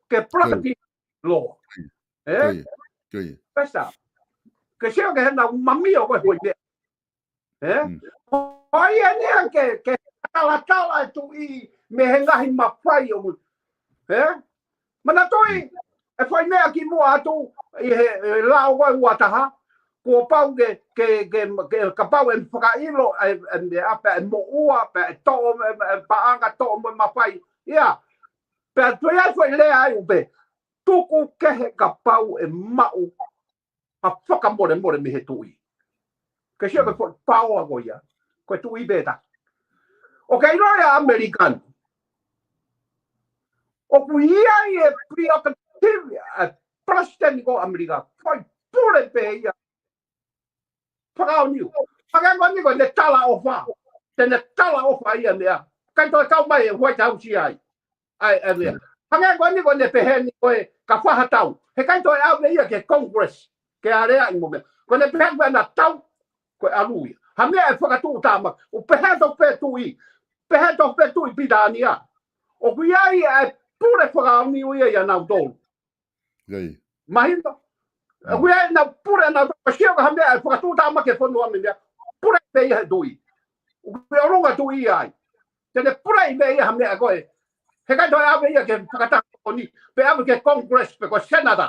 ki he prerogative law. Ē? Ko ia, ko ia. Pesa. Ke sio ki heʻenau mamio ko e foʻi meʻa. Ē? Mm. Ko ia eni ia ke, ke talatala e tuʻi mei he ngaahi mafai ʻoku. Ē? Manatuʻi, mm, e foʻi meʻa kimuʻa atu ʻi he, e lao ko ē ua taha, kuo pau ke, ke, ke, ke, kapau ʻe fakaʻilo, e, e, e, a pea ʻe moʻua, pea ʻe toʻo, e, e, paʻanga toʻo mo e mafai. Ia, pea toe ʻi ai foʻi lea ai ʻoku pehē, tuku kehe kapau ʻe maʻu ha fakamolemole mei he tuʻi. Ke sio ki he foʻi paoa ko ia, ko e tuʻi pē taha. ʻOku ke ʻilo ʻi ʻAmelika ni, ʻoku ʻi ai e prerogative, e palesiteni ko ē ʻAmelika, foʻi pule pē ia fakaʻaongaʻi. Hangē ko eni ko ʻene talaʻofa. Te ne talaʻofa ia meʻa. ʻIkai toe kau mai e White House ia ai. ʻAi, ʻai meʻa. Mm. Hangē ko eni ko ʻene pehē ni ko e ka fai ha tau. Heʻikai toe ʻave ia ki he Congress. Ke aleaʻi mo meʻa. Ko ʻene pehē ko ʻena tau, ko e ʻalu ia. Ha meʻa ʻe fakatuʻutāmaki. ʻO pehē tofu pē tuʻi. Pehē tofu pē tuʻi Pilitānia. ʻOku ʻi ai e pule fakaʻaongaʻi ia ʻia nautolu. Mahino. Mm. ʻOku ʻi ai ʻena pule ʻanautolu, sio ki ha meʻa ʻe fakatuʻutāmaki e fonua mei meʻa. Pule pē ia he tuʻi. ʻOku ʻi ʻolunga tuʻi ia ai. Te ne pule ʻi meʻa ia ha meʻa ko ē. Heʻikai toe ʻave ia ki he Fakataha Tokoni. Pe ʻave ki he Congress pe ko e Senate.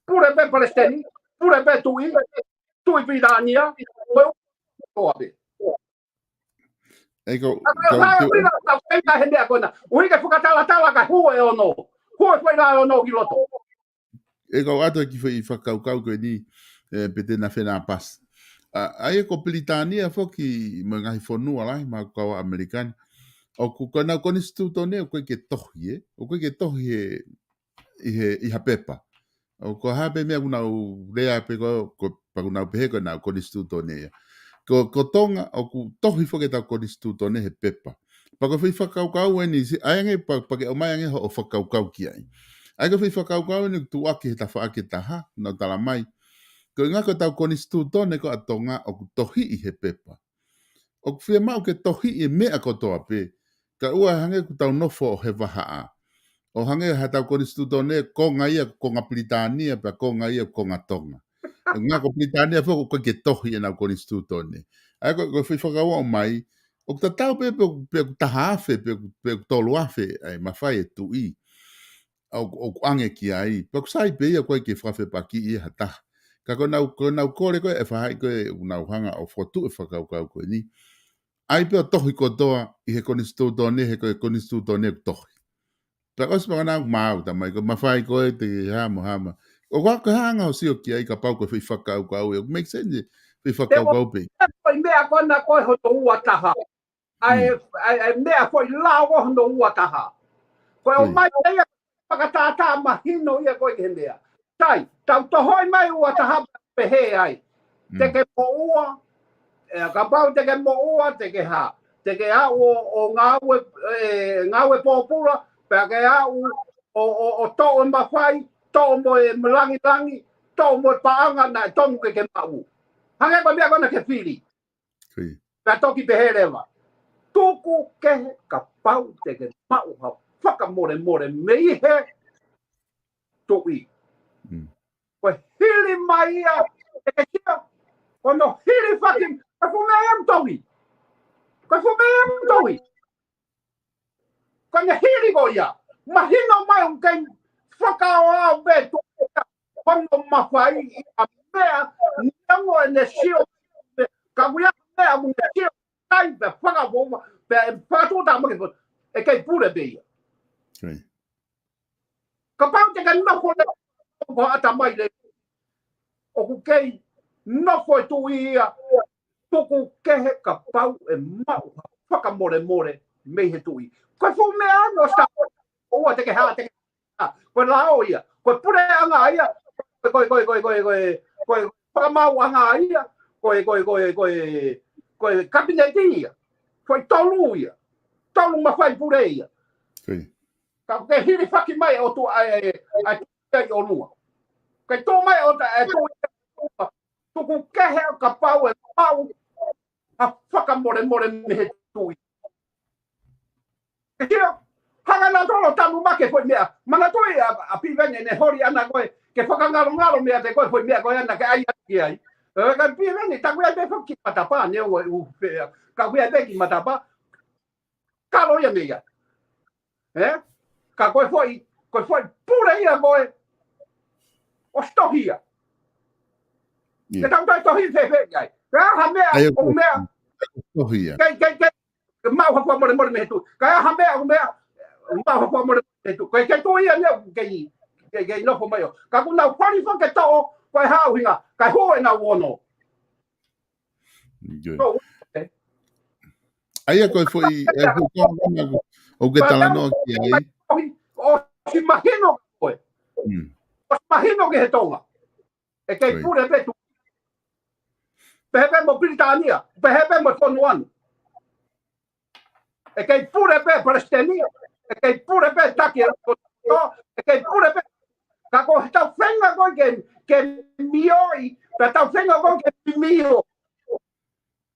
Pule pē palesiteni. Pule pē tuʻi. Tuʻi Pilitānia. Ko e ʻoku pē. ʻE ko, ʻa, ko, ko, ʻa, ko, ʻa, ʻa, ʻa, he meʻa ko ena. ʻUhi ke fakatalatala ka hū e ono. Hū e foʻi laʻā e ono ki loto. ʻE kau ʻoatu e kiʻi foʻi fakakaukau ko eni, e, pe te na fenāpasi. ʻA, ʻa ia ko Pilitānia foki mo e ngaahi fonua lahi, mahalo ko ʻAmelika ni. ʻOku ko ʻenau konisitūtone, ʻoku ʻikai ke tohi, ē? ʻOku ʻikai ke tohi he ʻi he, ʻi ha pepa. ʻO ko e hā pē meʻa ʻoku nau lea pē ko, ko, pea ʻoku nau pehē ko ʻenau konisitūtone ia. Ko, ko Tonga, ʻoku tohi foki ʻetau konisitūtone he pepa. Pea ko e foʻi fakakaukau eni, si-, ʻai ange, pea, pea ke ʻomai ange hoʻo fakakaukau ki ai. ʻA ia ko e foʻi fakakaukau eni ʻoku tuʻuaki he tafaʻaki ʻe taha, nau talamai. Ko e ʻuhinga ko ʻetau konisitūtone ko ē ʻa Tonga ʻoku tohi ʻi he pepa. ʻOku fiemaʻu ke tohi e meʻa kotoa pē. Kae ʻoua hangē ʻoku tau nofo ʻo he vahaʻa. ʻO hangē haʻatau konisitūtone, konga ia konga Pilitānia, pea konga ia konga Tonga. ʻUhinga ko Pilitānia foki ʻoku ʻikai ke tohi ʻenau konisitūtone. ʻA ia ko, ko e foʻi fakakaukau mai, ʻoku tatau pē, pe, pe ʻoku taha afe, pe, pe ʻoku tolu afe, ʻa e mafai e tuʻi. ʻOku, ʻoku ʻange ki ai. Pea ʻoku sai pē ia ʻoku ʻikai ke fakafepakiʻi ia ha taha. Ka ko ʻenau, ko ʻenau kole ko ē, ʻe faʻahi ko ē, ʻoku nau hanga ʻo fokotuʻu e fakakaukau ko eni. ʻAi pē ʻo tohi kotoa ʻi he konisitūtone, he ko e konisitūtone ʻoku tohi. Pea ʻosi pē ko ʻenau maau, talamai ko e mafai ko ē te ke hā mo hā mo. ʻOku ʻikai ke hanga ʻo sio ki ai kapau ko e foʻi fakakaukau ē. ʻOku make sense e foʻi fakakaukau pē. Ko e meʻa ko ena ko ē hono ua taha. ʻA e, mm, ʻa e, ʻa e meʻa foʻi lao ko hono ua taha. Ko e, mm, ʻomai ia fakatātā mahino ia ko ē ki he meʻa. Sai, tau tohoʻi mai ua taha pehē ai. Mm. Te ke moʻua, ʻe, kapau te ke moʻua, te ke hā. Te ke aʻu ʻo, ʻo ngāue, ʻe, ngāue pōpula, pea ke aʻu ʻo, ʻo, ʻo toʻo e mafai, toʻo mo e langilangi, toʻo mo e paʻanga naʻe tonu ke ke maʻu. Hangē ko e meʻa ko ena ke fili. Ko ia. Pea toki pehē leva. Tuku kehe kapau te ke maʻu ha fakamolemole mei he tuʻi. Mm. Ko e hili mai ia, te ke sio, ko hono hilifaki, ko e fuʻu meʻa ia ʻoku tohi. Ko e fuʻu meʻa ia ʻoku tohi. Ko ʻene hili ko ia. Mahino mai ʻoku kei fakaʻaoʻao pē tuʻi ia. Ko hono mafai ʻi ha meʻa, neongo ʻene sio, ka ʻoku ʻi ai ha meʻa ʻoku ne sio, tai pea fakaʻaoʻao, pea ʻe fakatuʻutāmaki, ʻe kei pule pē ia. Ko ia. Kapau te ke nofo lelei, ko e ʻatamai lelei. ʻOku kei nofo e tuʻi ia, tuku kehe kapau ʻe maʻu ha fakamolemole mei he tuʻi. Ko e fuʻu meʻa ʻoku ʻosi tā, ʻoua te ke hā, te ke hā. Ko e lao ia, ko e puleʻanga ia, ko e, ko e, ko e, ko e, ko e, ko e, ko e fakamaauʻanga ia, ko e, ko e, ko e, ko e, ko e kapineti ia, ko e tolu ia, tolu mafai pule ia. Ko ia. Ka ke hilifaki mai ʻo tuʻu ai, ai, ai, tuʻu ʻi ʻolunga. Ke tuʻu mai ʻo ta, e tuʻu ʻi ʻolunga. Tuku kehe ʻo kapau ʻe maʻu ha fakamolemole mei he tuʻi. ʻIo, hanga nautolu ʻo tanumaki e foʻi meʻa. Manatuʻi ʻa, ʻa Piveni ʻene holi ʻana ko ē, ke fakangalongalo meiate koe e foʻi meʻa ko ē ʻana ke ʻai atu ki ai. Ē, ka Piveni, ta ko ia te foki matapā, neongo e ʻū pē, ka ko ia te ki matapā. Kalo ia meia. Ē? Ka ko e foʻi, ko e foʻi pule ia ko ē. ʻOsi tohi ia. ʻIo. Ke tau toe tohi fēfē ai. Ka ha meʻa, ʻAi, ʻoku ʻoku meʻa. Tohi ia. Kei, kei, kei, ke maʻu ha fakamolemole mei he tuʻi. Ka ʻi ai ha meʻa, ʻoku meʻa, maʻu ha fakamolemole mei he tuʻi. Kei, kei tuʻi ia neu, kei, kei, kei nofo mai ʻo. Ka ʻoku nau fali fake toʻo, ko e hā ʻuhinga, ka hō e nau ono. ʻIo. So, ē. ʻAi, ko e foʻi, e foʻi konga ʻoku, ʻoku ke talanoa ki ai. ʻOsi mahino koe. Mm. ʻOsi mahino ki he Tonga. ʻE kei Right. pule pē tuʻi. Pehē pē mo Pilitānia, pehē pē mo Fonuanu. ʻE kei pule pē palesiteni, ʻe kei pule pē taki e loto, ʻe kei pule pē. Ka ko ʻetau feinga ko ē ke, ke mioʻi, pea tau feinga ko ē ke mio.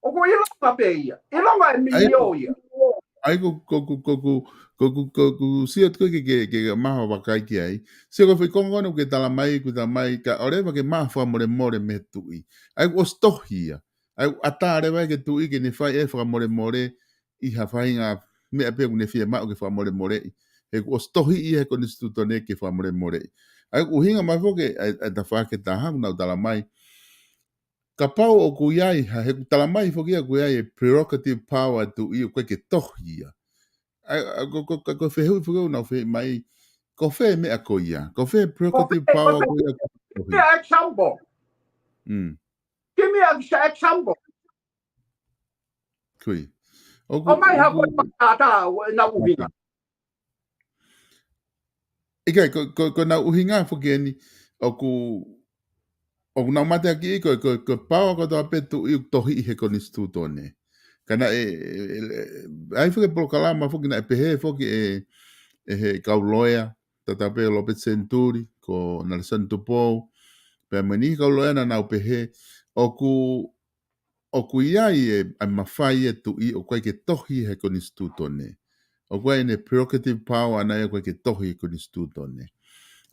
ʻOku ʻilonga pē ia, ʻilonga e ʻAi, mio ia. ʻAi, ko, ko, ko, ko, ko, ko, ko, ko, ko, sio atu ke, ke, ke, ke maho vakai ki ai. Sio ko e foʻi konga ko ena ʻoku ke tala mai, ʻoku tala mai, ka ʻoleva ke maʻu fakamolemole mei he tuʻi. ʻAi, ʻoku ʻosi tohi ia. ʻAi, ʻoku ʻatā leva ke tuʻi ke ne fai e fakamolemole ʻi ha faʻahinga meʻa pē ʻoku ne fiemaʻu ke fakamolemoleʻi. He ʻoku ʻosi tohi ia he konisitūtone ke fakamolemoleʻi. ʻAi, ʻoku ʻuhinga mai foki, ʻai, ʻai tafaʻaki ʻe taha ʻoku nau tala mai. Kapau ʻoku ʻi ai, ha, he ʻoku tala mai foki ia ʻoku ʻi ai e prerogative power ʻa e tuʻi ʻoku ʻikai ke tohi ia. ʻAi, ʻa, ko, ko, ko, ko e fehuʻi foki ʻoku nau fehuʻi mai, ko fē meʻa ko ia, ko fē prerogative Ko fē, power ko fē. ko ia ʻoku ʻikai ke tohi. Give me an example. Mm. Give me an example. Kui. ʻOku, ʻOmai ha ʻoku ko e pakatātā, ʻo e nau ʻuhinga. ʻIkai, ko, ko, ko e nau ʻuhinga foki eni, ʻoku, ʻoku nau mateaki ko, ko, ko e power kotoa pē tuʻi ʻoku tohi ʻi he konisitūtone. Ka naʻe, ʻe, ʻe, ʻe, ʻai foki e polokalama foki naʻe pehē foki ʻe, ʻe he kau loea, tatau pē Lopeti Senituli, ko Nalesoni Tupou, pea mo e niʻihi kau loea naʻa nau pehē, ʻoku, ʻoku ʻi ai e, ʻa e mafai e tuʻi ʻoku ʻikai ke tohi he konisitūtone. ʻOku ʻi ai ʻene prerogative power ʻana ia ʻoku ʻikai ke tohi he konisitūtone.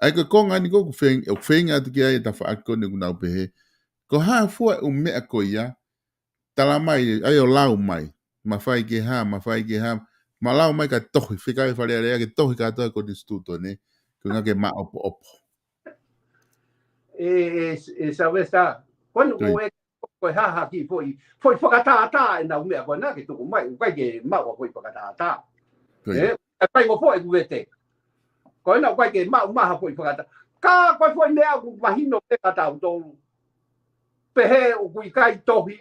ʻAi ko e konga eni ko ē ʻoku feinga, ʻoku feinga atu ki ai e tafaʻaki ko eni ʻoku nau pehē. Ko e hā fua e ʻū meʻa ko ia, tala mai, ʻai ʻo lau mai. Mafai ke hā, mafai ke hā, ma lau mai ka tohi, fika e Fale Alea ke tohi kātoa he konisitūtone, ko e ʻuhinga ke maʻopoʻopo. ʻE, ʻe, ʻe Sylvester, ko eni Kui. ʻoku ʻe ko e hā ha kiʻi foʻi, foʻi fakatātā ʻe nau meʻa ko ena ke tuku mai, ʻoku ʻikai ke maʻu ha foʻi fakatātā. Ko ia. Ē, ʻe pai mo foʻi kuvete. Ko ena ʻoku ʻikai ke maʻu mai ha foʻi fakatātā. Ka ko e foʻi meʻa ʻoku mahino pē kia tautolu. Pehē ʻoku ʻikai tohi.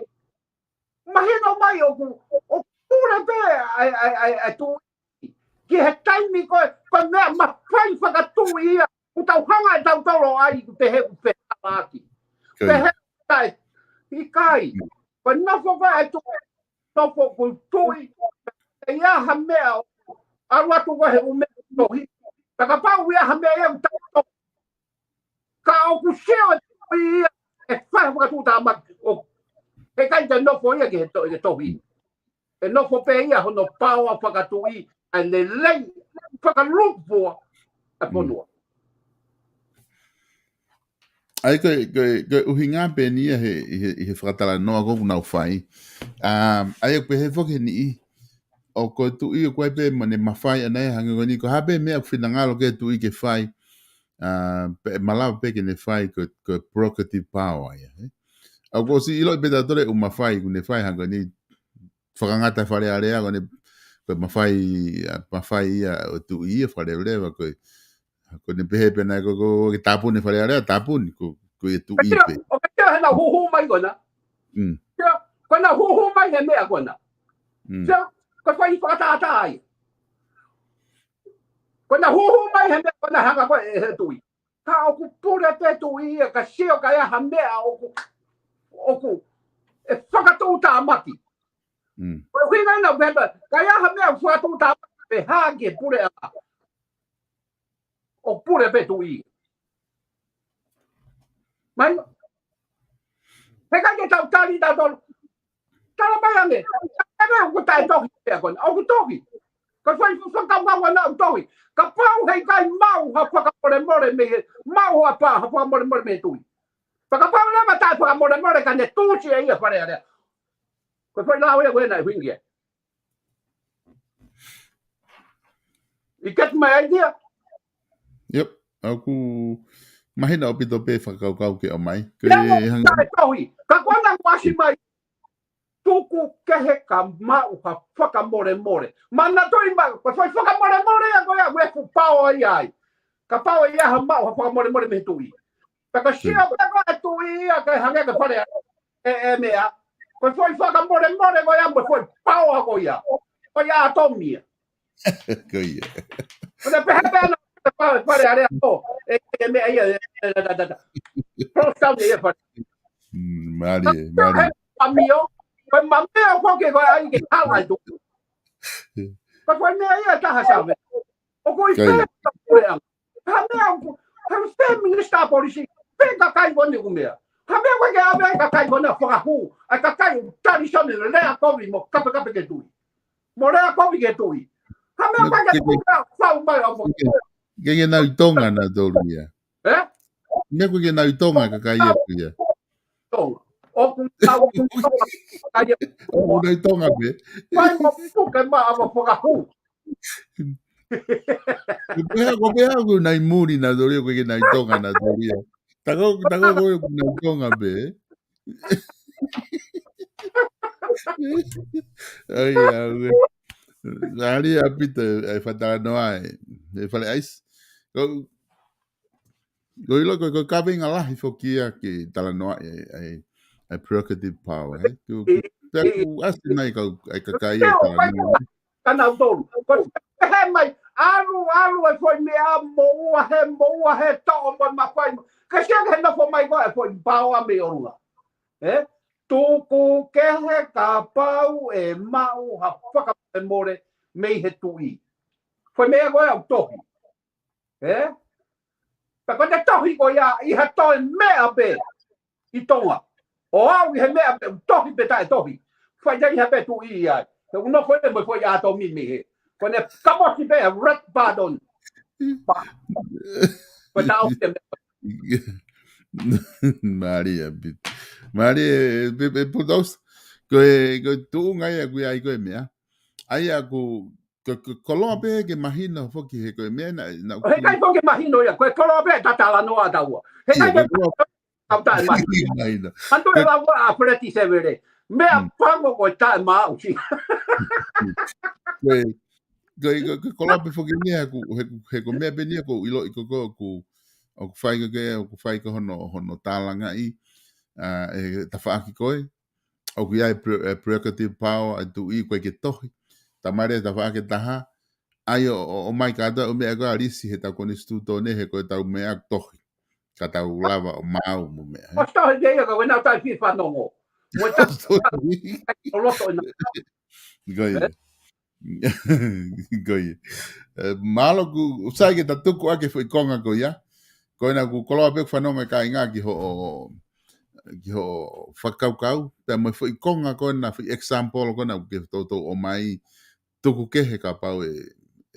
Mahino mai ʻoku, ʻoku pule pē ʻa e, ʻa e, ʻa e, ʻa e tuʻi. Ki he taimi ko ē, ko e meʻa mafai fakatuʻi ia, ʻoku tau hanga ʻe tautolu ʻo ʻai ʻoku pehē ʻoku pehē ʻaki. Ko ia. Pehē ʻikai, ʻikai. Mm. Ko e nofo ko ē ʻa e tuʻi, nofo ko e tuʻi, ʻe ʻi ai ha meʻa ʻo, ʻalu atu ko ē he ʻū meʻa tohi. Ka kapau ʻi ai ha meʻa ia ʻoku tau tohi. Ka ʻoku sio e tuʻi ia, ʻe fai fakatuʻutāmaki, ʻo, heʻikai te nofo ia ki he to-, ki he tohi. ʻE nofo pē ia hono power fakatuʻi, ʻa e lelei, fakalūkufua, ʻa e Mm. fonua. ʻAi ko e, ko e, ko e ʻuhinga pē eni ia he, ʻi he, ʻi he fakatalanoa ko ē ʻoku nau fai. ʻAi ʻoku pehē foki he niʻihi, ʻoku tuʻi ʻoku ʻi ai pē mo ʻene mafai ʻana ia hangē ko eni, ko e hā pē meʻa ʻoku finangalo ki ai e tuʻi ke fai, ʻa, pea malava pē ke ne fai ko, ko e prerogative power ia, ē? ʻOku ʻosi ʻiloʻi pē tautolu e ʻū mafai ʻoku ne fai hangē ko eni fakangata Fale Alea ko eni, ko e mafai, ʻa, mafai ia ʻo e tuʻi ia fakaleveleva ko e, ko ʻene pehē pē ʻana ko, ko, ko e tāpuni Fale Alea, tāpuni, ko, ko e tuʻi pē. ʻOku ke tau hena huhu mai ko ena. Mm. Tau, ko ena huhu mai he meʻa ko ena. Mm. Tau, ko e fai fakatātā ia. Ko ena huhu mai he meʻa ko ena hanga ko ē he tuʻi. Ka ʻoku pule pē tuʻi ia, ka sio ka ʻi ai ha meʻa ʻoku, ʻoku, ʻe fakatuʻutāmaki. Mm. Ko e ʻuhinga ena pē, ka ʻi ai ha meʻa ʻoku fakatuʻutāmaki pē hā ki he puleʻanga. ʻo pule pē tuʻi. Mai, he ʻikai ke tau tali tautolu. Tala mai ange. Ange ʻoku taʻetohi pē ko ena. ʻOku tohi. Ko e foʻi fakakaukau ʻana ʻoku tohi. Kapau he ʻikai maʻu ha fakamolemole mei he, maʻu ha pa, ha fakamolemole mei he tuʻi. Fakapau leva taʻe fakamolemole ka ne tuʻusi ʻe ia Fale Alea. Ko e foʻi lao ia ko ena ʻe huingia. You get my idea? Yep. ʻOku mahino ʻaupito pē fakakaukau ke ʻomai. Ke Ia mo hang- taʻetohi. Ka ko ena kuo ʻasi mai. Tuku kehe ka maʻu ha fakamolemole. Manatuʻi mai, ko e foʻi fakamolemole ia ko ia, ʻoku ʻeku pao ai ai. Kapau ʻe ʻi ai ha maʻu ha fakamolemole mei he tuʻi. Pea ka sio pē ko e tuʻi ia ka hangē ko Fale Alea. ʻE, ʻe meʻa. Ko e foʻi fakamolemole ko ia, mo e foʻi pao ko ia. Ko ia ʻatomi ia. Ko ia. Ko e pehē pē ʻana, Fale, Fale Alea ko. ʻE, ʻe meʻa ia, ʻe, ʻe, ʻe, ʻe, ʻe. Close down ia Fale. Mm, mālie, mālie. He mamio, ko e mamio ko ke ko ai ke hala i tuku. Ko e meʻa ia taha Save. ʻOku ʻi Ko ia. pē ka pule anga. Ha meʻa ʻoku, ha fē minisitā polisi, fē kakai ko eni ʻoku meʻa. Ha meʻa ko ē ke ʻave ai kakai ko ena fakahū, ʻa e kakai ʻoku tali sone lea kovi mo kapekape ki he tuʻi. Mo lea kovi ki he tuʻi. Ha meʻa ko ē ke Ke, ke, tuʻu ka fau mai ʻo mo. ke, ke, ke ke nau ʻi Tonga nautolu ia. Ē? Meʻa ko ē ke nau ʻi Tonga kakai ia ko ia. Tonga. ʻOku nau ʻi Tonga kakai ia. ʻOku nau ʻi Tonga pē. Fai mo puke ma ʻa mo fakahū. Ko e pehē, ko e pehē ʻoku nau ʻi muli nautolu ia, ʻoku ʻikai ke nau ʻi Tonga nautolu ia. Tako, tako ko ē ʻoku nau ʻi Tonga pē. ʻAi, ʻaue. Mālie ʻaupito e, e fakatalanoa ē. ʻE Fale ʻAisi. Ko, ko ʻilo ko, ko e kaveinga lahi foki ia ke talanoa e, e, e prerogative power, ē? Ku, ku, pea ku ʻasi mai kau, e kakai e talanoa. Ka nautolu. Ko e pehē mai, ʻalu, ʻalu e foʻi meʻa, moʻua he, moʻua he toʻo mo e mafai. Ka sio ki he nofo mai ko e foʻi pao ʻa mei ʻolunga. Ē? Tuku kehe kapau ʻe maʻu ha fakamolemole mei he tuʻi. Foʻi meʻa ko ē ʻoku tohi. Ē? Pea ko e tohi ko ia ʻi ha toe meʻa pē ʻi Tonga. ʻO aʻu ʻi he meʻa pē ʻoku tohi pe taʻetohi. Fai ai ha pē tuʻi ai. He ʻoku nofo ʻene mo e foʻi ʻatomi mei he. Ko ʻene kamosi pē red button. Pa. Ko e taʻofi e meʻa. Mālie ʻaupito. Mālie, pe, pe, Bulldogs. Ko e, ko e tuʻunga ia ʻoku ʻi ai ko e meʻa. ʻAi ʻaku, ko, ko, koloa pē ke mahino foki he ko e meʻa na, na ʻOku ʻikai foki mahino ia, ko e koloa pē tatalanoa taua. He Ia, ʻikai ko e koloa. Tau taʻe mai. Mahino. Anto e Ko lau a Peleti Sevele. Meʻa Mm. pango ko e taʻe maʻu si. Ko e, ko e, ko e, ko e koloa pē foki ni he ʻoku, he, he ko e meʻa pē ni ʻoku ʻiloʻi ko ko ʻoku, ʻoku fai ko ke, ʻoku fai ko hono, hono tālangaʻi, ʻa, e tafaʻaki ko ē. ʻOku ʻi ai e pre-, e prerogative power ʻa e tuʻi ko ē ke tohi. Tamale tafaʻaki ʻe taha. ʻAi ʻo, ʻo, ʻomai kātoa e meʻa ko ē ʻa lisi he tau konisitūtone he ko e tau meʻa tohi. Ka tau lava ʻo maʻu mo meʻa, ē? ʻOsi tohi ke ia ka wena tai fi fanongo. Mo e ta-, ʻOsi tohi. ʻO loto ina. Ko ia. Ē? Ko ia. Ē, mālō ʻoku sai ke ta tuku ʻaki e foʻi konga ko ia. Ko ena ʻoku koloa pē ʻoku fanongo e kāinga ki hoʻo, ki hoʻo fakakaukau. Pea mo e foʻi konga ko ena, foʻi example ko ena ʻoku ke toutou ʻomai tuku kehe kapau ʻe,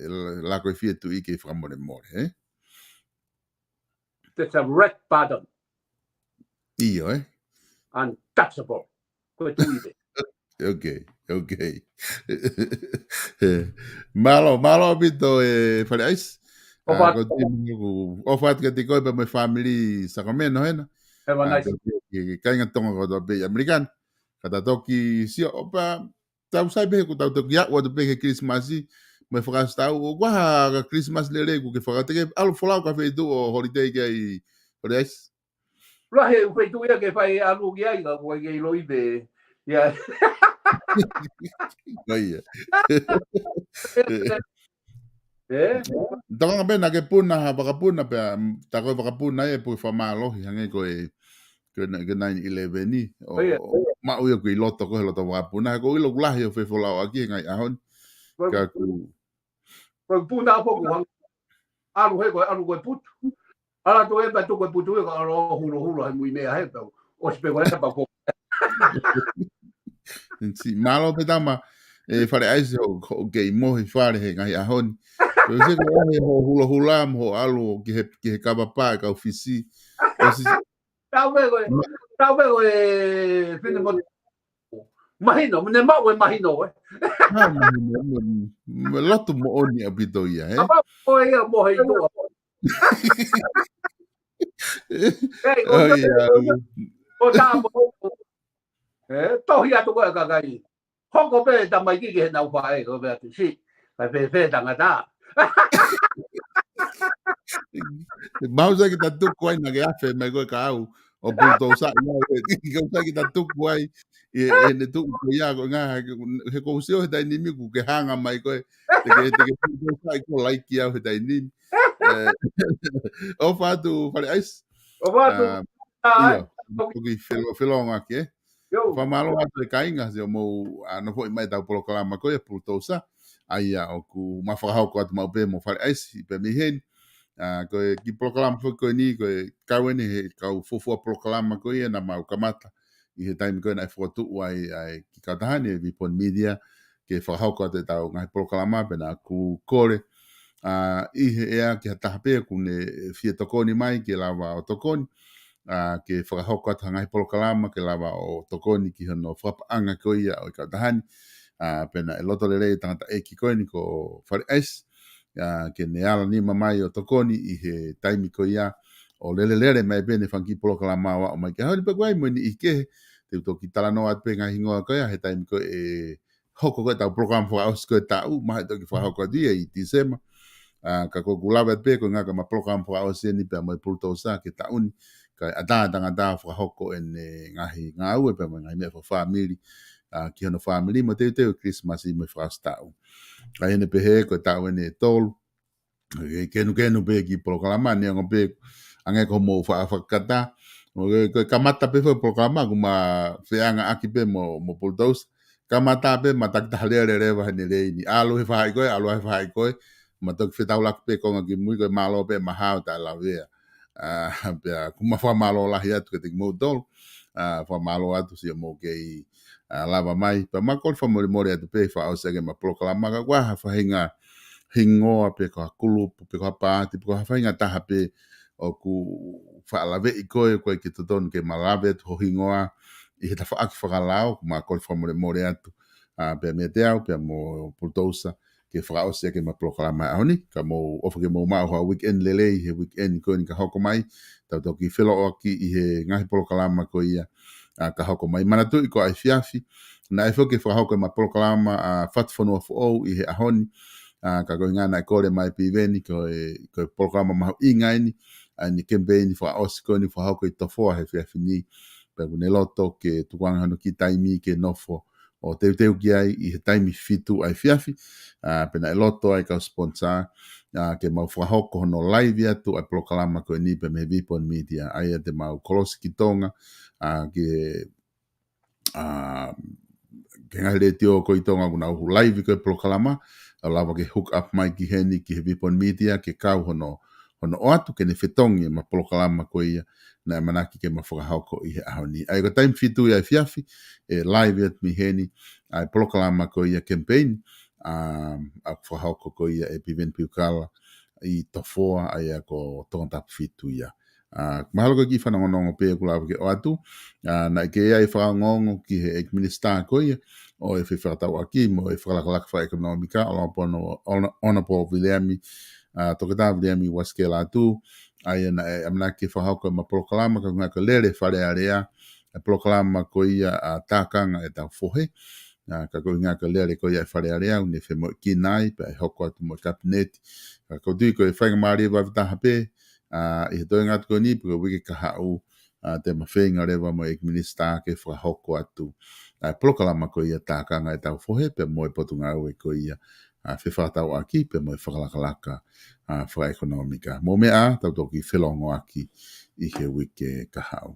ʻe la-, lako e fie tuʻi ke fakamolemole, ē? That's a red button. ʻIo, ē? Untouchable. Ko e tuʻi pē. Ok, ok. Mālō, mālō ʻaupito e Fale ʻAisi. ʻOfa atu. Ko e timi ʻoku, ʻofa atu kiate koe pea mo e fāmili Sacramento hena. Have a nice. Ko e, ko e kāinga Tonga kotoa pē ʻi ʻAmelika ni. Ka ta toki sio ʻo pea tau sai pē he ʻoku tau toki aʻu atu pē ki he Kilisimasi, mo e fakaʻosi taʻu, ʻoku ʻi ai ha Kilisimasi lelei ʻoku ke fakateke, ʻalu folau ki ha feituʻu ʻo holiday ki ai, Fale ʻAisi? Lahi e feituʻu ia ke fai ʻalu ki ai, ka ʻoku ʻikai ke ʻiloʻi pē. Ia. Ko ia. Ē? Tokanga pē naʻa ke puna, ha vakapuna pea, ta ko e vakapuna ē, puke fakamālohi, hangē ko e, ko e na-, ko e nine eleven ni, ʻo, ʻo, ʻo maʻu ia ʻoku ʻi loto ko e loto vakapuna, he ʻoku ʻilo ʻoku lahi ʻo fefolauʻaki he ngaahi ʻaho ni. Ko e, ka ʻoku ko e puna ʻapo ʻoku hang-, ʻAlu he ko e, ʻalu ko e putu. ʻAlu atu e pea tuku e putu e ka ʻalu hulohula he mui meʻa he pea. ʻOsi pē ko e he pea ko. Sī, mālō pē tama, ē, Fale ʻAisi hoʻo, hoʻo kei mohe fale he ngaahi ʻaho ni. Pea ʻosi ko e he hoʻo hulohula mo hoʻo ʻalu ki he, ki he kava pā e kau Fisi. ʻOsi Tau pē ko e, tau pē ko e, fine mo. Mahino, ne maʻu e mahino, ē. Ah, mahino, mo, mo, lotu moʻoni ʻaupito ia, ē? Apa ko ia mo he ʻiloa. Ei, ko Oh, ia, ko ia. Ko tā mo. Ē, tohi atu ko e kakai. Hoko pē tamaiki ki he nau faʻē, ko pē atu si. Kai pē pē tangata. Mau sa ki ta tuku ai na ke afe mai ko e kau. ʻO Pulutousa ia, ʻe, ʻe, kau sa ki ta tuku ai. ʻE, ʻe ne tuku ko ia, ko ngā, he, he ko usio he taimi ni ku ke hanga mai ko e. Te ke, te ke Pulutousa i ko laiki au he taimi ni. Ē, ʻofa atu Fale ʻAisi. ʻOfa atu. Ah, Ah, ia, toki felo-, felonga ke. Yo. Fakamālō atu e kāinga, sio mou, a, nofoʻi mai tau polokalama ko ia Pulutousa. ʻA ia ʻoku ma fakahoko atu maʻu pē mo Fale ʻAisi, pē mei heni. A, ko e kiʻi polokalama foki ko eni, ko e kau eni he kau fuofua polokalama ko ia naʻa mau kamata. ʻI he taimi ko ē naʻe fokotuʻu ai, ai ki kautaha ni ʻe Vipon Media, ke fakahoko atu e tau ngaahi polokalama pea naʻa ku kole. A, ʻi he ʻea ki ha taha pē ʻoku ne fie tokoni mai ke lava ʻo tokoni. A, ke fakahoko atu ha ngaahi polokalama ke lava ʻo tokoni ki hono fakapaʻanga ko ia ʻo e kautaha ni. A, pea naʻe loto lelei tangataʻeiki ko eni ko Fale ʻAisi. A, ke ne ala nima mai ʻo tokoni ʻi he taimi ko ia ʻo lele lele mai pē ne fanga kiʻi polokalama ʻo aʻu mai ki he ʻaho ni pea ko ai mo e niʻihi kehe. Te u toki talanoa atu pē ngaahi hingoa ko ia he taimi ko ē hoko ko e tau polokalama fakaʻosi ko e taʻu, mahalo toki fakahoko atu ia ʻi Tīsema. A, ka ko ʻeku lave atu pē ko e ngaahi ko e ma polokalama fakaʻosi eni pea mo e Pulutousa ki he taʻu ni. Kae ʻatā tangata fakahoko ʻene ngaahi ngāue pea mo e ngaahi meʻa fakafāmili. A, ki hono fāmili mo teuteu Christmas mo e fakaʻosi taʻu. Kae ʻi heʻene pehē ko e taʻu eni ʻe tolu. Ke kenukenu pē kiʻi polokalama, neongo pē, ʻange ko mou fa-, fakakata. Mo ke, ko e kamata pē foʻi polokalama, ʻoku ma feangaʻaki pē mo, mo Pulutousa. Kamata pē, ma takitaha lele leva heni lei ni. ʻAlu he fahaʻi ko ē, ʻalu he fahaʻi ko ē. Ma toki fetaulaki pē konga ki mui ko e mālō pē, ma hao ta lavea. A, pea, ʻoku ma fakamālō lahi atu kiate kimoutolu. A, fakamālō atu sio mou kei, a, lava mai. Pea ma kole fakamolemole atu pē, fakaʻosi ake ma polokalama ka ʻoku ʻi ai ha faʻahinga hingoa pe ko ha kulupu, pe ko ha paati, pe ko ha faʻahinga taha pē ʻoku faʻa laveʻi koe, ko e ke totonu ke ma lave atu ho hingoa ʻi he tafaʻaki fakalao, ʻoku ma kole fakamolemole atu. A, pea meiate au, pea mo Pulutousa, ke fakaʻosi ake ma polokalama ʻaho ni, ka mou ʻofa ke mou maʻu ha weekend lelei, he weekend ko eni ka hoko mai, tau toki feloʻaki ʻi he ngaahi polokalama ko ia, a, ka hoko mai. Manatuʻi ko e efiafi, naʻe foki ke fakahoko e ma polokalama, a, Fatu Fonua Foʻou ʻi he ʻaho ni, a, ka ko e ʻuhinga naʻe kole mai Piveni, ko e, ko e polokalama mahuʻinga eni, a, ʻene kemipeini fakaʻosi ko eni fakahoko ʻi Tofoa he efiafi ni, pea ʻoku ne loto ke tukuange hono kiʻi taimi ke nofo ʻo teuteu ki ai ʻi he taimi fitu ʻa e efiafi, a, pea naʻe loto ai kau sponsor, a, ke mau fakahoko hono live atu ʻa e polokalama ko eni pea mei he Vipon Media, ʻa ia te mau kolosi ki Tonga, a, ke, a, ke ngaahi letiō ko ʻi Tonga ʻoku nau live ko e polokalama, ʻo lava ke hook up mai ki heni ki he Vipon Media, ke kau hono hono ʻoatu ke ne fetongi e ma polokalama ko ia naʻe ʻamanaki ke ma fakahoko ʻi he ʻaho ni. ʻA ia ko e taimi fitu ia efiafi, ʻe live atu mei heni, ʻa e polokalama ko ia kemipeini, a, ʻa fakahoko ko ia ʻe Piveni Piukala ʻi Tofoa, ʻa ia ko Tongatapu fitu ia. A, mahalo ko e kiʻi fanongonongo pē ʻoku lava ke ʻoatu, a, naʻe kei ʻi ai e fakaongoongo ki he ʻEiki Minisitā ko ia, ʻo e Fefakatauʻaki mo e Fakalakalaka Fakaʻekonōmika, ʻo Honourable, Honourable Viliami, a, Toketā Viliami Uasikela Atu, ʻa ia naʻe ʻamanaki ke fakahoko e ma polokalama, ka ko e ʻuhinga ko e lele Fale Alea, e polokalama ko ia ʻa e tākanga ʻetau fohe, a, ka ko e ʻuhinga ko e lele ko ia ʻa e Fale Alea, ʻoku ne femoʻuekina ai, pea ʻe hoko atu mo e Kapineti. Ka ʻoku ou tui ko e faingamālie vave taha pē, a, ʻi he toenga atu ko eni, pe ko e uike kahaʻu, a, te ma feinga leva mo e ʻEiki Minisitā ke fakahoko atu, a, e polokalama ko ia tākanga ʻetau fohe, pea mo e Potungāue ko ia, a, Fefakatauʻaki, pea mo e Fakalakalaka, a, Fakaʻekonōmika. Mou meʻa ā, tau toki felongoaki ʻi he uike kahaʻu.